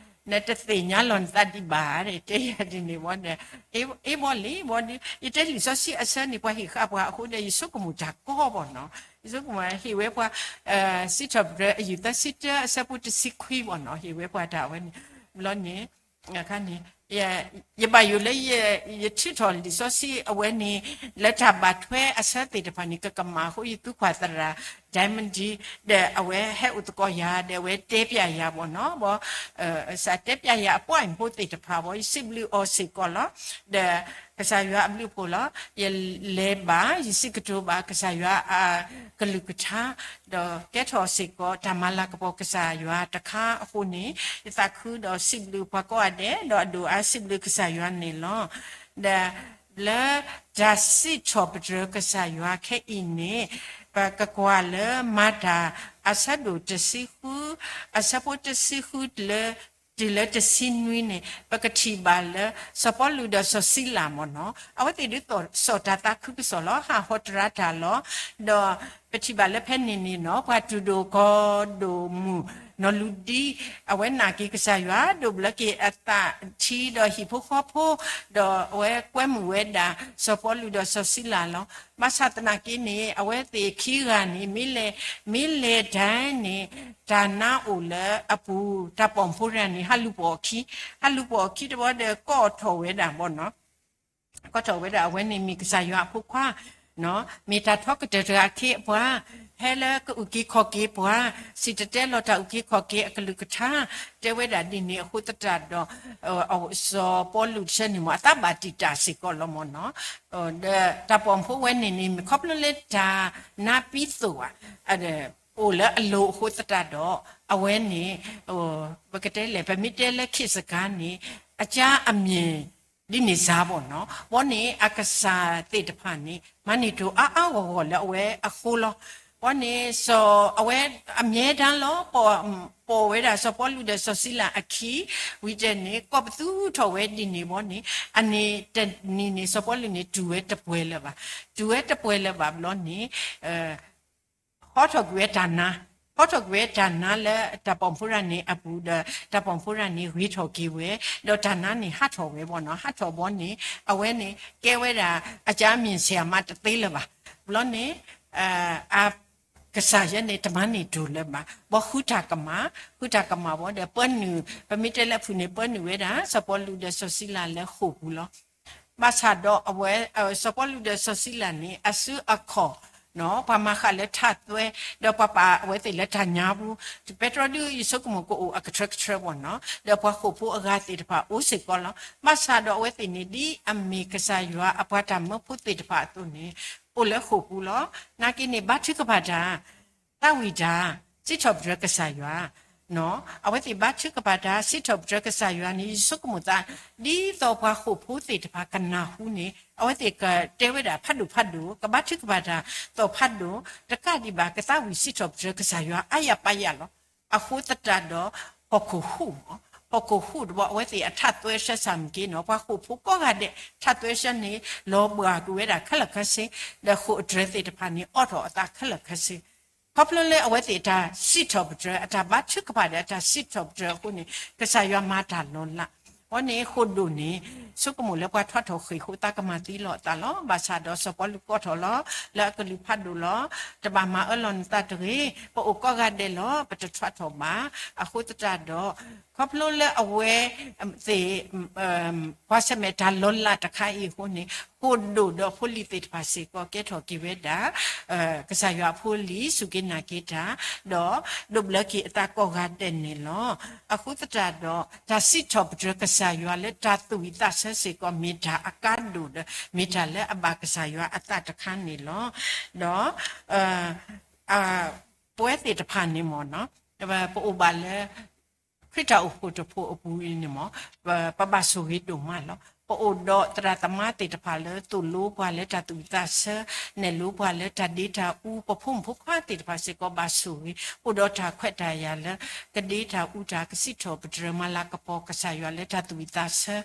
နတသ့ၣ်ညါလီၤနသးဒံးဘၣ် တဲယၤဒ်န့ၣ်ဘီဒီး, အ့ဘီလံဘီဒီး ယတဲလံာ်စီဆှံအဆၢန့ၣ် ပှၤဟ့ၣ်ဃာ်ပှၤအဃိဒီး ယဆိကမိၣ်တၢ်ကီဘီနီၤ, ယဆိကမိၣ်ဟ့ၣ်ဝဲပှၤ စံးထီၣ်ပတြၢၤအယုၢ်သၢဆံတၢ အဆၢဖိတဆံခွံဘီနီၤ, ဟ့ၣ်ဝဲပှၤတၢ်အဝဲန့ၣ်, ဘျီန့ၣ် အခါန့ၣ် ယဘၣ်ယိၣ်လၢ ယထုးထီၣ်လံာ်စီဆှံအဝဲန့ၣ် လၢတၢ်ဘၣ်ထွဲအဆၢသ့ၣ်တဖၣ်န့ၣ် ကကမၣ်အဃိ ယသူကွၢ်သရၣ် Diamond ဒီးအဝဲဟဲအိၣ်သကိးယၤ ဒီးအဝဲတဲပျးယၤဘီနီၤ, ဘီ စးတဲပျးယၤအပှၤအံၤဖိသ့ၣ်တဖၣ်ဘီ ယစံးဘျုးအီၤစ့ၢ်ကီးလီၤ. ဒီးကစၢ်ယွၤအဘျုးအဖှိၣ်လီၤ. ယလဲၤဘၣ် ယစံးကတိၤဘၣ်ကစၢ်ယွၤအကလုၢ်ကထါ, ဒီးကဲထီၣ်စ့ၢ်ကီးတၢ်မၤလၤကပီၤကစၢ်ယွၤတခါအဃိန့ၣ်, ယသးခုဒီးစံးဘျုးပှၤကိးဂၤဒဲး, ဒီးအဒိၣ်အါစံးဘျုးကစၢ်ယွၤန့ၣ်လီၤ. ဒီးလၢတၢ်စံးထီၣ်ပတြၢၤကစၢ်ယွၤခဲအံၤန့ၣ်, ပကကွၢ်လၢမၤတၢ်အဆၢဒိၣ်တဆံဃု, အဆၢဖိတဆံဃု တုၤလၢတဆံနွံန့ၣ် ပကထံၣ်ဘၣ်လၢ စီၤပီလူးဒီးစီၤစံလၤမ့ၢ်နီၤ, အဝဲသ့ၣ်ဒုးသိၣ်စီၣ်တၢ်သးခုကစီၣ်လီၤ, ဟးဟီတရါတၢ်လီၤ. ဒီးပထံၣ်ဘၣ်လၢဖဲန့ၣ်န့ၣ်နီၤ ပှၤတူၢ်ဒိၣ်ကီၢ်ဒိၣ်မုၣ် နီၢ်လူဒံ အဝဲနာ်က့ၤကစၢ်ယွၤ ဒိးဘျၢက့ၤအသးထံဒီးဟံၣ်ဖိဃီဖိ, ဒီးအဝဲကွဲမုာ်ဝဲဒၣ် စီၤပီလူးဒီးစီၤစံလၤလီၤ. ဘၣ်ဆၣ်သနာ်က့န့ၣ် အဝဲသ့ၣ်ခံဂၤန့ၣ် မ့ၢ်လဲၤ မ့ၢ်လဲၤတၢ်န့ၣ် တၢ်နါအိၣ်လၢအပူၤ တၢ်ပိာ်မုၣ်ဖိတဂၤန့ၣ် ဟးလူၤပိာ်အခံ, ဟးလူၤပိာ်အခံတဘျီဒီး ကိးထီၣ်ဝဲဒၣ်ဘီနီၤ ကိးထီၣ်ဝဲဒၣ် အဝဲန့ၣ်မ့ၢ်ကစၢ်ယွၤအဖိခွါ, မ့ၢ်တၢ်ထီကတၢၢ်တဂၤအခ့အပှၤ, ဟဲလၢကအုၣ်က့ၤခီၣ်က့ၤပှၤ, စံၣ်တဲၤတဲလီၤတၢ်အုၣ်က့ၤခီၣ်က့ၤအကလုၢ်ကထါ, တဲဝဲဒၣ်ဒ်န့ၣ်အဃိသတးဒီး စီၤပီလူးတဆၢန့ၣ်မ့ၢ် အသးဘၣ်တံာ်တာ်စ့ၢ်ကီးလီၤမ့ၢ်နီၤ. ဒီးတၢ်ပိာ်မုၣ်ဖိဝဲန့ၣ်န့ၣ် မ့ၢ်ခီဖျိလၢတၢ်နါပံသိၣ်ဧါ, အိၣ်လၢအလိၤအဃိသတးဒီး အဝဲန့ၣ် ပကတဲလဲၣ် ပမ့ၢ်တဲလၢခေတ်စကားန့ၣ် အကြမ်းအမြင် ဒ်န့ၣ်စါဘီၢ်နီၤ. ဘီန့ၣ် အကစၢ်သ့ၣ်တဖၣ်န့ၣ် မၤန့ၢ်တၢ်အါအါဂီၢ်ဂီၢ်လၢအဝဲအဃိလီၤ. ဘီန့ၣ် စီၤအဝဲအမြဲတမ်းလီၤ, ပိာ်ဝဲဒၣ်စီၤပီလူးဒီးစီၤစံလၤအခံ, ဝံၤတဲန့ၣ် ကိးပသူထီၣ်ဝဲဒ်န့ၣ်ဘီန့ၣ် အန့ၣ်တနံၤန့ၣ် စီၤပီလူးန့ၣ် တူၢ်ဝဲတပှဲၤလၢၤဘၣ်. တူၢ်ဝဲတပှဲၤလၢၤဘၣ်ဘီန့ၣ် ဟီထီၣ်ကွံာ်ဝဲတၢ်နါ, ဟီထီၣ်ကွံာ်ဝဲတၢ်နါလၢတၢ်ပိာ်မုၣ်ဖိတဂၤန့ၣ်အပူၤဒီး တၢ်ပိာ်မုၣ်ဖိတဂၤန့ၣ် ဂ့ၤထီၣ်က့ၤဝဲ, ဒီးတၢ်နါန့ၣ်ဟးထီၣ်ဝဲဘီနီၤ. ဟးထီၣ်ဘီန့ၣ် အဝဲန့ၣ် ကဲဝဲဒၣ် အကြမ်းမြင်ဆရာမ တသ့လၢၤဘၣ်. ဘီန့ၣ် အကစၢ်ယဲန့ၣ် တမၤန့ၢ်တၢ်လၢၤဘၣ်. ဘီဃုတၢ်ကမၣ်, ဃုတၢ်ကမၣ်ဘီဒီး ပၢနုာ်, ပမ့ၢ်တဲလၢအဖုၣ်န့ၣ် ပၢနုာ်ဝဲဒၣ် စီၤပီလူးဒီးစီၤစံလၤလၢဃိာ်ပူၤလီၤ. ဘၣ်ဆၣ်ဒီးအဝဲ စီၤပီလူးဒီးစီၤစံလၤန့ၣ် အစုအခီၣ် ပှၤမၤဃာ်လၢထးသွဲ, ဒီးပှၤပာ်အဝဲသ့ၣ်လၢတၢ်ညါပူၤ, ပတြီဒုးယဆိကမိၣ်ကအိၣ်အကထၢကထၢဘီနီၤ, ဒီးပှၤဃိာ်ဖိအဂၤသ့ၣ်တဖၣ်အိၣ်စ့ၢ်ကီးလီၤ. ဘၣ်ဆၣ်ဒီးအဝဲသ့ၣ်န့ၣ် ဒ်အမ့ၢ်ကစၢ်ယွၤအပှၤတၢ်မၢဖိသ့ၣ်တဖၣ်အသိးန့ၣ် အိၣ်လၢဃိာ်ပူၤလီၤ. နာ်က့န့ၣ် ဘါထုကဖၣ်တၢ် သးဝံၣ်တၢ် စံးထီၣ်ပတြၢၤကစၢ်ယွၤ အဝဲသ့ၣ်ဘါထုကဖၣ်တၢ် စံးထီၣ်ပတြၢၤကစၢ်ယွၤန့ၣ် ယဆိကမိၣ်သး ဒ်သိးပှၤဃိာ်ဖိသ့ၣ်တဖၣ်ကနၢ်ဟူန့ၣ် အဝဲသ့ၣ်ကတဲဝဲဒၣ်ဖးဒိၣ်ဖးဒိၣ်, ကဘါထုကဖၣ်တၢ်သီၣ်ဖးဒိၣ်, တကးဒံးဘၣ် ကသးဝံၣ်စံးထီၣ်ပတြၢၤကစၢ်ယွၤအါယၤပာ်ယၤလီၤ. အဃိသတးဒီး ဟီၣ်ခိၣ်ဟူး, ဟီၣ်ခိၣ်ဟူးတဘီ အဝဲသ့ၣ်အထးသွဲဆၢစၢ်မ့ၢ်က့နီၤ, ပှၤဃိာ်ဖိကိးဂၤဒဲး ထးသွဲဆၢန့ၣ် လီၤဘှၢ်ကွံာ်ဝဲဒၣ်ခဲလၢာ်ခဲဆ့, ဒီးဃိာ်အတြဲၤသ့ၣ်တဖၣ်န့ၣ် အိးထီၣ်အသးခဲလၢာ်ခဲဆ့ ခီဖျိလၢအဝဲသ့ၣ်အတၢ်စံးထီၣ်ပတြၢၤ အတၢ်ဘါထုကဖၣ်ဒီးအတၢ်စံးထီၣ်ပတြၢၤအဃိန့ၣ် ကစၢ်ယွၤမၤတၢ်လီၤလး. အဃိန့ၣ် ဃိာ်ဒိၣ်န့ၣ် ဆိကမိၣ်လၢပှၤထွါထီၣ်ဃ့ၢ်အဃိ သးကမၤသံလီၤအသးလီၤ. ဘၣ်ဆၣ်ဒီးစီၤပီလူးကိးထီၣ်လီၤ လၢအကလုၢ်ဖးဒိၣ်လီၤ. တဘၣ်မၤအၢလီၤနသးတဂ့ၤ, ပအိၣ်ကိးဂၤဒဲးလီၤ, ပတထွါထီၣ်ဘၣ်. အဃိသတးဒီး ခီဖျိလၢအဝဲသ့ၣ် ကွၢ်ဆၢၣ်မဲာ်တၢ်လီၤလးတခါအံၤအဃိန့ၣ် ဃိာ်ဒိၣ်ဒီးဖိလံၤသ့ၣ်တဖၣ်စ့ၢ်ကီး ကဲထီၣ်က့ၤဝဲဒၣ် ကစၢ်ယွၤအဖိလံၤ စူၢ်က့ၤနာ်က့ၤတၢ်, ဒီးဒိးဘျၢက့ၤအသးကိးဂၤဒဲးန့ၣ်လီၤ. အဃိသတးဒီး တၢ်စံးထီၣ်ပတြၢၤကစၢ်ယွၤလၢတၢ်သူၣ်ဝံၣ်သးဆၢစ့ၢ်ကီး မ့ၢ်တၢ်အကါဒိၣ်ဒီး မ့ၢ်တၢ်လၢအဘၣ်ကစၢ်ယွၤအသးတခါန့ၣ်လီၤ. ဒီး ပဝဲသ့ၣ်တဖၣ်န့ၣ်မ့ၢ်နီၤ ပအိၣ်ဘၣ်လၢ ခရံာ်တၢ်အိၣ်ဖှိၣ်တဖှိၣ်အပူၤအံၤန့ၣ်မ့ၢ် ပဘၣ်ဆိၣ်ဂ့ၤဒိၣ်မးလီၤ. ပအိၣ်ဒီးသရၣ်သမါသ့ၣ်တဖၣ်လၢသိၣ်လိပှၤလၢတၢ်သူၣ်ဝံၣ်သးဆၢ, နဲၣ်လိပှၤလၢတၢ်ဒ့တၢ်အူ, ပဖိမုၣ်ဖိခွါသ့ၣ်တဖၣ်စ့ၢ်ကီးဘၣ်ဆိၣ်ဂ့ၤ, အိၣ်ဒီးတၢ်ခွဲးတၢ်ယာ်လၢ ကဒ့တၢ်အူတၢ် ကစံးထီၣ်ပတြၢၤမၤလၤကပီၤကစၢ်ယွၤလၢတၢ်သူၣ်ဝံၣ်သးဆၢ,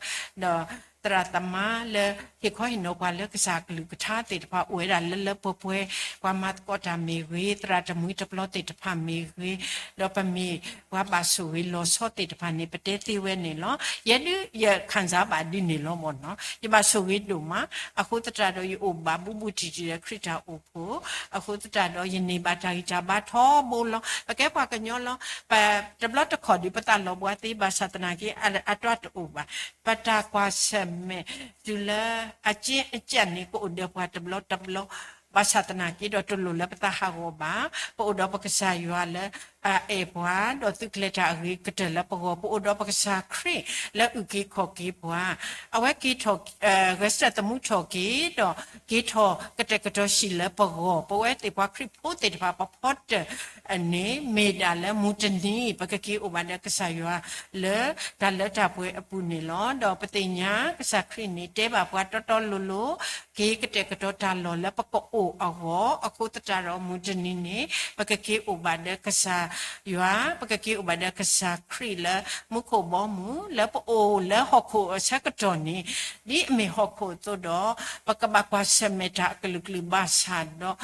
ဒီး သရၣ်သမါလၢဟ့ၣ်ခီဟ့ၣ်နီၤပှၤလၢကစၢ်အကလုၢ်ကထါသ့ၣ်တဖၣ် အိၣ်ဝဲဒၣ်လၢလၢပှဲၤပှဲၤ, ပှၤမၤသကိးတၢ်မ့ၢ်ဂ့ၤ, သရၣ်တမှံၤတပျီသ့ၣ်တဖၣ်မ့ၢ်ဂ့ၤ, ဒီးပမ့ၢ်ပှၤဘၣ်ဆိၣ်ဂ့ၤလီၤဆီသ့ၣ်တဖၣ်န့ၣ် ပတဲသ့ဝဲန့ၣ်လီၤ. ယဲဒုးယခၣ်စၢ်ဘၣ်ဒ်န့ၣ်လီၤမ့ၢ်နီၤ. ယဘၣ်ဆိၣ်ဂ့ၤဒိၣ်မး, အဃိသတးဒီး ယအိၣ်ဘၣ်ဘူးဘူးတံၢ်တံၢ်ဒီးခရံာ်တၢ်အိၣ်ဖှိၣ်, အဃိသတးဒီး ယန့ၢ်ဘၣ်တၢ်ဂံၢ်တၢ်ဘါထီဘိလီၤ. ပကဲပှၤကညီလီၤ. ပတဘျီတခီၣ်ဒုး ပသးလီၤဘှါသ့ ဘၣ်ဆၣ်သနာ်က့ အတၢ်တအိၣ်ဘၣ်. ပတၢ်ကွၢ်ဆၢၣ်မဲာ် တုၤလၢအက့အကၢန့ၣ် ကအိၣ်ဒီးပှၤတဘျီတဘျီ, ဘၣ်ဆၣ်သနာ်က့ဒီး တလိၣ်လၢပသးဟးဂီၤဘၣ်. ပအိၣ်ဒီးပကစၢ်ယွၤလၢအအဲၣ်ပှၤ, ဒီးသုးကျဲၤတၢ်အဂ့ၤကတၢၢ်လၢပဂီၢ်, ပအိၣ်ဒီးပကစၢ်ခရံာ်လၢအုၣ်က့ၤခီၣ်က့ၤပှၤ, အဝဲက့ၤထီၣ် ဂဲၤဆၢထၢၣ်သမူထီၣ်က့ၤ, ဒီးက့ၤထီၣ်ကတဲာ်ကတီၤဟံၣ်လၢပဂီၢ်, ပဝဲသ့ၣ်ပှၤခရံာ်ဖိသ့ၣ်တဖၣ် ပဖီတၢၣ်န့ၣ် မ့ၢ်ဒၣ်လၢမုၢ်တနံၤ ပကက့ၤအိၣ်ဘၣ်ဒီးကစၢ်ယွၤ လၢတၢ်လၢတၢ်ပှဲၤအပူၤန့ၣ်လီၤ. ဒီးပသ့ၣ်ညါ ကစၢ်ခရံာ်န့ၣ် တဲဘၣ်ပှၤတီတီလိၤလိၤ, က့ၤကတဲာ်ကတီၤတၢ်လီၢ်လၢပကအိၣ်အဂီၢ်, အဃိသတးဒီးမုၢ်တနံၤန့ၣ် ပကက့ၤအိၣ်ဘၣ်ဒီးကစၢ်ယွၤ, ပကက့ၤအိၣ်ဘၣ်ဒီးကစၢ်ခရံာ်လၢမူခိၣ်ဘီမုၢ်, လၢပအိၣ်လၢဟီၣ်ခိၣ်အဆၢကတီၢ်န့ၣ် ဒ်အမ့ၢ်ဟီၣ်ခိၣ်အသိးဒီး ပကဘၣ်ကွၢ်ဆၢၣ်မဲာ်တၢ်အကလုာ်ကလုာ်ဘၣ်ဆၣ်ဒီး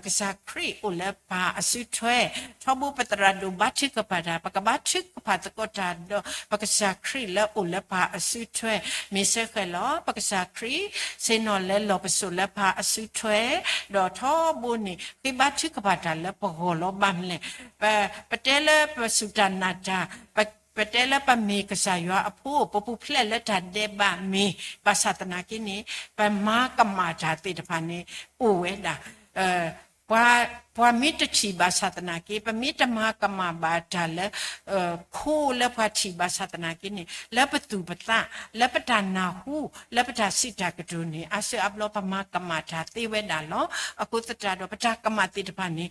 ကစၢ်ခရံာ်အိၣ်လၢပၢ်အစုထွဲ, ထီဘိပသရၣ်ဒိၣ်ဘါထုကဖၣ်တၢ်, ပကဘါထုကဖၣ်သကိးတၢ်ဒီး ပကစၢ်ခရံာ်လၢအိၣ်လၢပၢ်အစုထွဲ, မ့ၢ်စ့ၢ်ကီးလီၤ. ပကစၢ်ခရံာ် ဆ့ၣ်နီၤလၢလီၢ်ပစိာ်လၢပၢ်အစုထွဲ, ဒီးထီဘိန့ၣ် ဃ့ဘါထုကဖၣ်တၢ်လၢပဂီၢ်လီၤ. ဘၣ်မနုၤလဲၣ်, ပ ပတဲလၢပစူၢ်တၢ်နာ်တၢ်, ပ ပတဲလၢပမ့ၢ်ကစၢ်ယွၤအဖိ, ပပူၤဖျဲးလၢတၢ်ဒဲးဘးမ့ၢ်, ဘၣ်ဆၣ်သနာ်က့န့ၣ် ပမၤကမၣ်တၢ်သ့ၣ်တဖၣ်န့ၣ် အိၣ်ဝဲဒၣ် ပှၤမ့ၢ်တထံၣ်ဘၣ်ဆၣ်သနာ်က့, ပမ့ၢ်တမၤကမၣ်ဘၣ်တၢ်လၢ ခိလၢပှၤထံၣ်ဘၣ်ဆၣ်သနာ်က့န့ၣ် လၢပသူၣ်ပသး, လၢပတၢ်နၢ်ဟူ, လၢပတၢ်စံးတၢ်ကတိၤန့ၣ် အါစုအါဘျီပမၤကမၣ်တၢ်သ့ဝဲဒၣ်လီၤ. အဃိသတးဒီး ပတၢ်ကမၣ်သ့ၣ်တဖၣ်န့ၣ်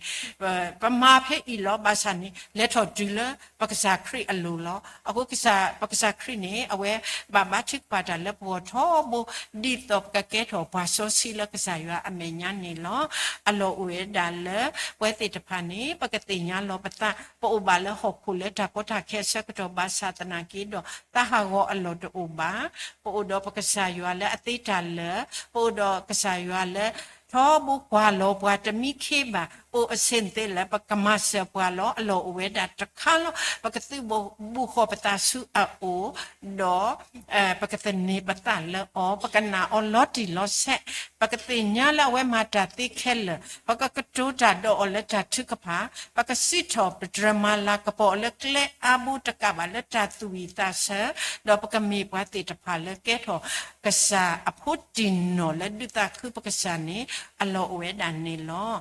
ပမၤဖဲအံၤလီၤ. ဘၣ်ဆၣ်န့ၣ် လဲၤထီၣ်တုၤလၢပကစၢ်ခရံာ်အလိၤလီၤ. အဃိကစၢ်, ပကစၢ်ခရံာ်န့ၣ် အဝဲဘၣ်ဘါထုကဖၣ်တၢ်လၢပဂီၢ်ထီဘိ, ဒ်သိးပကကဲထီၣ်ပှၤစီဆှံလၢကစၢ်ယွၤအမဲာ်ညါန့ၣ်လီၤ. အလီၢ်အိၣ်ဝဲဒၣ်လၢ ပဝဲသ့ၣ်တဖၣ်န့ၣ် ပကသ့ၣ်ညါလီၤပသး, ပအိၣ်ဘၣ်လၢဟီၣ်ခိၣ်လၢတၢ်ကီတၢ်ခဲအဆၢကတီၢ်ဘၣ်ဆၣ်သနာ်က့ဒီး သးဟးဂီၤအလီၢ်တအိၣ်ဘၣ်. ပအိၣ်ဒီးပကစၢ်ယွၤလၢအသ့တၢ်လၢာ်, ပအိၣ်ဒီးကစၢ်ယွၤလၢ ထီဘိကွၢ်လီၤပှၤတမံခ့ဘၣ်, အိၣ်အဆ့ၣ်သ့လၢပကမၤစၢၤပှၤလီၤ. အလီၢ်အိၣ်ဝဲဒၣ်တခါလီၤ. ပကသုးဘူးဃီၤပသးဆူအအိၣ်, ဒီး ပကသန့ၤပသးလၢအီၤ, ပကနာ်အီၤလီၤတံၢ်လီၤဆဲး, ပကသ့ၣ်ညါလၢအဝဲမၤတၢ်သ့ခဲလၢာ်, ပကကတိၤတၢ်ဒီးအီၤလၢတၢ်ထုကဖၣ်, ပကစံးထီၣ်ပတြၢၤမၤလၤကပီၤအီၤလၢကျဲအါဘိတကးဘၣ်လၢတၢ်သူၣ်ဝံၣ်သးဆၢ, ဒီးပကမ့ၢ်ပှၤသ့ၣ်တဖၣ်လၢကဲထီၣ်ကစၢ်အဖိတံၢ်နီၢ်လၢဒုးသးခုပကစၢ်န့ၣ် အလီၢ်အိၣ်ဝဲဒၣ်န့ၣ်လီၤ.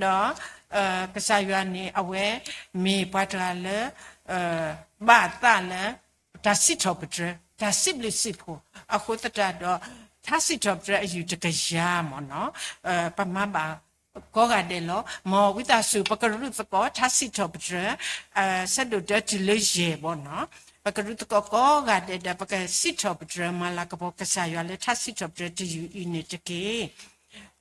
ဒီး ကစၢ်ယွၤန့ၣ် အဝဲမ့ၢ်ပှၤတဂၤလၢ ဘၣ်သးလၢ တၢ်စံးထီၣ်ပတြၢၤ, တၢ်စံးဘျုးစံးဖှိၣ်, အဃိသတးဒီး ထါစံးထီၣ်ပတြၢၤအယုၢ်တကယၤမ့ၢ်နီၤ, ပမၤဘၣ်ကိးဂၤဒဲးလီၤ. မ်ဝံသးစူၤ ပကရူးသကိး ထါစံးထီၣ်ပတြၢၤ ဆၢဒိၣ်တၢတုၤလၢယဲၢ်ဘီနီၤ, ပကရူးသကိးကိးဂၤဒဲးဒီး ပကစံးထီၣ်ပတြၢၤ မၤလၤကပီၤကစၢ်ယွၤလၢ ထါစံးထီၣ်ပတြၢၤတယုၢ်အံၤန့ၣ်တက့ၢ်.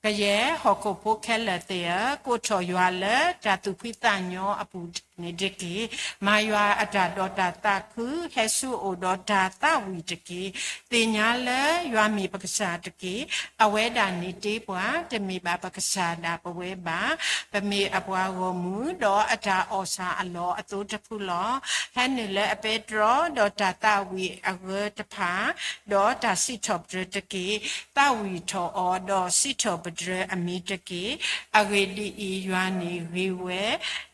ကယဲၢ်ဟီၣ်ခိၣ်ဖိခဲလၢာ်သ့ၣ်ဧၢ, ကိးထီၣ်ယွၤလၢတၢ်သူၣ်ဖှံသးညီအပူၤန့ၣ်တက့ၢ်. မၤယွၤအတၢ်ဒီးတၢ်သးခု, ဟဲဆူအအိၣ်ဒီးတၢ်သးဝံၣ်တက့ၢ်. သ့ၣ်ညါလၢယွၤမ့ၢ်ပကစၢ်တက့ၢ်. အဝဲဒၣ်န့ၣ်တ့ပှၤ, တမ့ၢ်ဘၣ်ပကစၢ်ဒၣ်ပဝဲဘၣ်. ပမ့ၢ်အပှၤဂီၢ်မုၢ်, ဒီးအတၢ်အီၣ်ဆၣ်အလီၢ်အသိတဖုလီၤ. ဟဲနုာ်လၢအပဲတြီ, ဒီးတၢ်သးဝံၣ်အဂၢၢ်တဖၣ်, ဒီးတၢ်စံးထီၣ်ပတြၢၤတက့ၢ်. သးဝံၣ်ထီၣ်အီၤ, ဒီးစံးထီၣ်ပတြၢၤအမံၤတက့ၢ်. အဂ့ၢ်ဒ်အံၤ, ယွၤန့ၣ်ဂ့ၤဝဲ,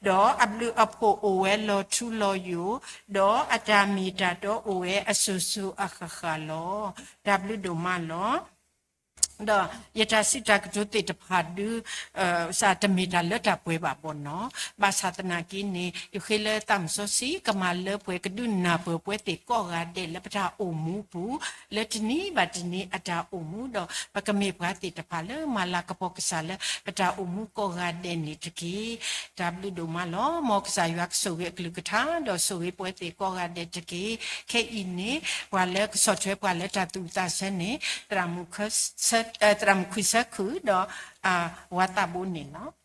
ဒီးအဘျုးအဖှိၣ်အိၣ်ဝဲလီၤထူလီၤယိာ်, ဒီးအတၢ်မ့ၢ်တၢ်တီအိၣ်ဝဲအစိၤစိၤအဃၣ်ဃၣ်လီၤ. တၢ်ဘျုးဒိၣ်မးလီၤ. ဒီးယတၢ်စံးတၢ်ကတိၤသ့ၣ်တဖၣ်ဒုး စးတမ့ၢ်တၢ်လၢတၢ်ပှဲၤဘၣ်ဘီနီၤ. ဘၣ်ဆၣ်သနာ်က့န့ၣ် ယဃ့လၢသးစီဆှံ ကမၤလၢပှဲၤကဒုးနၢ်ပၢၢ်ပဝဲသ့ၣ်ကိးဂၤဒဲးလၢပတၢ်အိၣ်မူပူၤ လၢတနံၤဘၣ်တနံၤအတၢ်အိၣ်မူ ဒီးပကမ့ၢ်ပှၤသ့ၣ်တဖၣ်လၢမၤလၤကပီၤကစၢ်လၢပတၢ်အိၣ်မူကိးဂၤဒဲးန့ၣ်တက့ၢ်. တၢ်ဘျုးဒိၣ်မးလီၤ. မ်ကစၢ်ယွၤကဆိၣ်ဂ့ၤအကလုၢ်ကထါ ဒီးဆိၣ်ဂ့ၤပဝဲသ့ၣ်ကိးဂၤဒဲးတက့ၢ်. ခဲအံၤန့ၣ် ပှၤလၢကဆီၣ်ထွဲပှၤလၢတၢ်သူၣ်ဝံၣ်သးဆၢန့ၣ် သရၣ်မုၣ်ခွံဆၢခုၣ်ဒီး အဝၤသးဘိန့ၣ်လီၤ.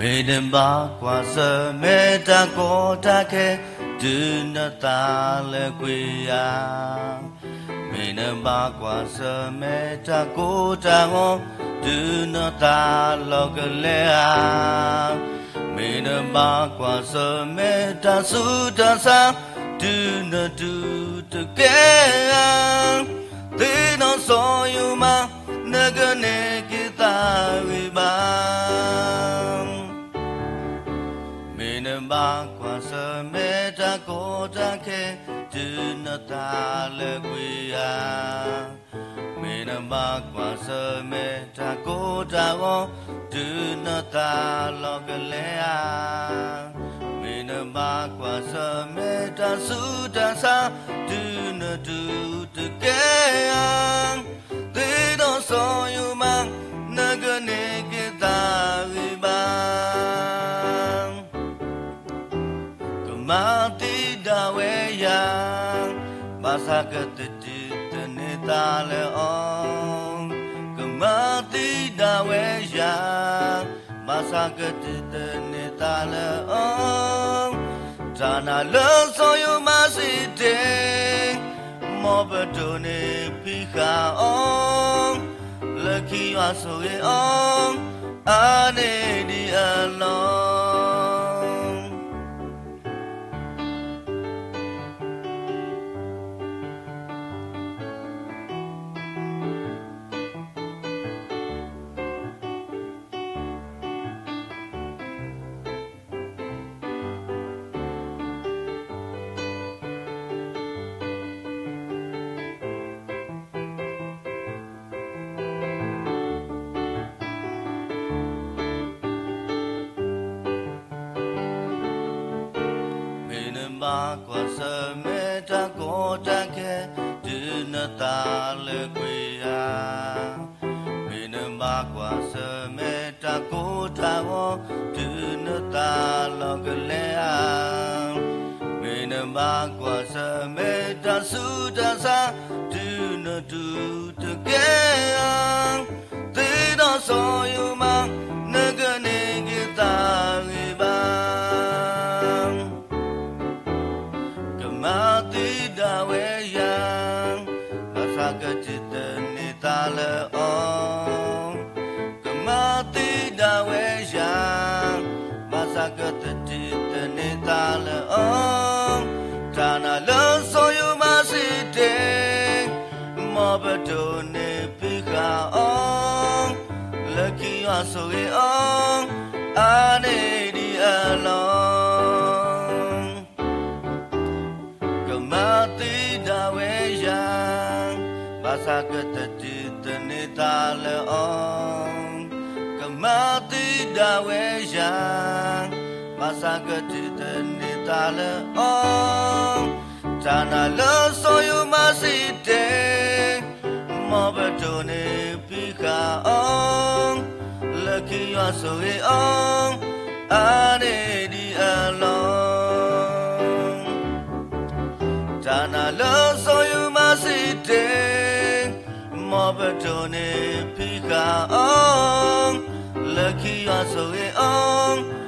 မ့ၢ်နဘၣ်ကွၢ်ဆၢၣ်မဲာ်တၢ်ကီတၢ်ခဲ တုၤနသးလၢကွံာ်ဧါ. မ့ၢ်နဘၣ်ကွၢ်ဆၢၣ်မဲာ်တၢ်ကိၢ်တၢ်ဂီၤ တုၤနသးလီၤကလဲၤဧါ. မ့ၢ်နဘၣ်ကွၢ်ဆၢၣ်မဲာ်တၢ်ဆူးတၢ်ဆါ တုၤနတူၢ်တကဲဧါ. သ့ၣ်နီၣ်စီၤယိၤမး နကန့ၢ်က့ၤသးဂံၢ်ဘါ. မ့ၢ်နဘၣ်ကွၢ်ဆၢၣ်မဲာ်တၢ်ကီတၢ်ခဲ တုၤနသးလၢကွံာ်ဧါ. မ့ၢ်နဘၣ်ကွၢ်ဆၢၣ်မဲာ်တၢ်ကိၢ်တၢ်ဂီၤ တုၤနသးလီၤကလဲၤဧါ. မ့ၢ်န မ့ၢ်နဘၣ်ကွၢ်ဆၢၣ်မဲာ်တၢ်ဆူးတၢ်ဆါ, တုၤနတူၢ်တကဲဧါ, သ့ဒီးစီၤယိၤမး, နကန့ၢ်က့ၤသးဂံၢ်ဘါ ကမၤသံဒၣ်ဝဲယၤ, ဘၣ်ဆၣ်ကတတုၤတန့ၢ်သးလၢအီၤ, ကမၤသံဒၣ်ဝဲယၤ, ဘၣ်ဆၣ်ကတတုၤတန့ၢ်သးလၢအီၤ, တၢ်နာ်လၢစီၤယိၤမးစံးတ့ၢ်, မ်ပဒိးန့ၢ်ဖံးဃာ်အီၤ, လၢခံယွၤဆိၣ်ဂ့ၤအီၤ, အါန့ၢ်ဒံးအလီၢ် မ့ၢ်နဘၣ်ကွၢ်ဆၢၣ်မဲာ်တၢ်ကီတၢ်ခဲ, တုၤနသးလၢကွံာ်ဧါ, မ့ၢ်နဘၣ်ကွၢ်ဆၢၣ်မဲာ်တၢ်ကိၢ်တၢ်ဂီၤ, တုၤနသးလီၤကလဲၤဧါ, မ့ၢ်နဘၣ်ကွၢ်ဆၢၣ်မဲာ်တၢ်ဆူးတၢ်ဆါ, တုၤနတူၢ်တကဲဧါ, သ့ဒီးစီၤယိၤမး, နကန့ၢ်က့ၤသးဂံၢ်ဘါ ကမၤသံဒၣ်ဝဲယၤ, ဘၣ်ဆၣ်ကတတုၤတန့ၢ်သးလၢအီၤ, ကမၤသံဒၣ်ဝဲယၤ, ဘၣ်ဆၣ်ကတတုၤတန့ၢ်သးလၢအီၤ, တၢ်နာ်လၢစီၤယိၤမးစံးတ့ၢ်, မ်ပဒိးန့ၢ်ဖံးဃာ်အီၤ, လၢခံယွၤဆိၣ်ဂ့ၤအီၤ, အါန့ၢ်ဒံးအလီၢ် ကမၤသံဒၣ်ဝဲယၤ, ဘၣ်ဆၣ်ကတတုၤတန့ၢ်သးလၢအီၤ, ကမၤသံဒၣ်ဝဲယၤ, ဘၣ်ဆၣ်ကတုၤတန့ၢ်သးလၢအီၤ, တၢ်နာ်လၢစီၤယိၤမးစံးတ့ၢ်, မ်ပဒိးန့ၢ်ဖံးဃာ်အီၤ, လၢခံယွၤဆိၣ်ဂ့ၤအီၤ, အါန့ၢ်ဒံးအလီၢ် တၢ်နာ်လၢစီၤယိၤမးစံးတ့ၢ်, မ်ပဒိးန့ၢ်ဖံးဃာ်အီၤ, လၢခံယွၤဆိၣ်ဂ့ၤအီၤ,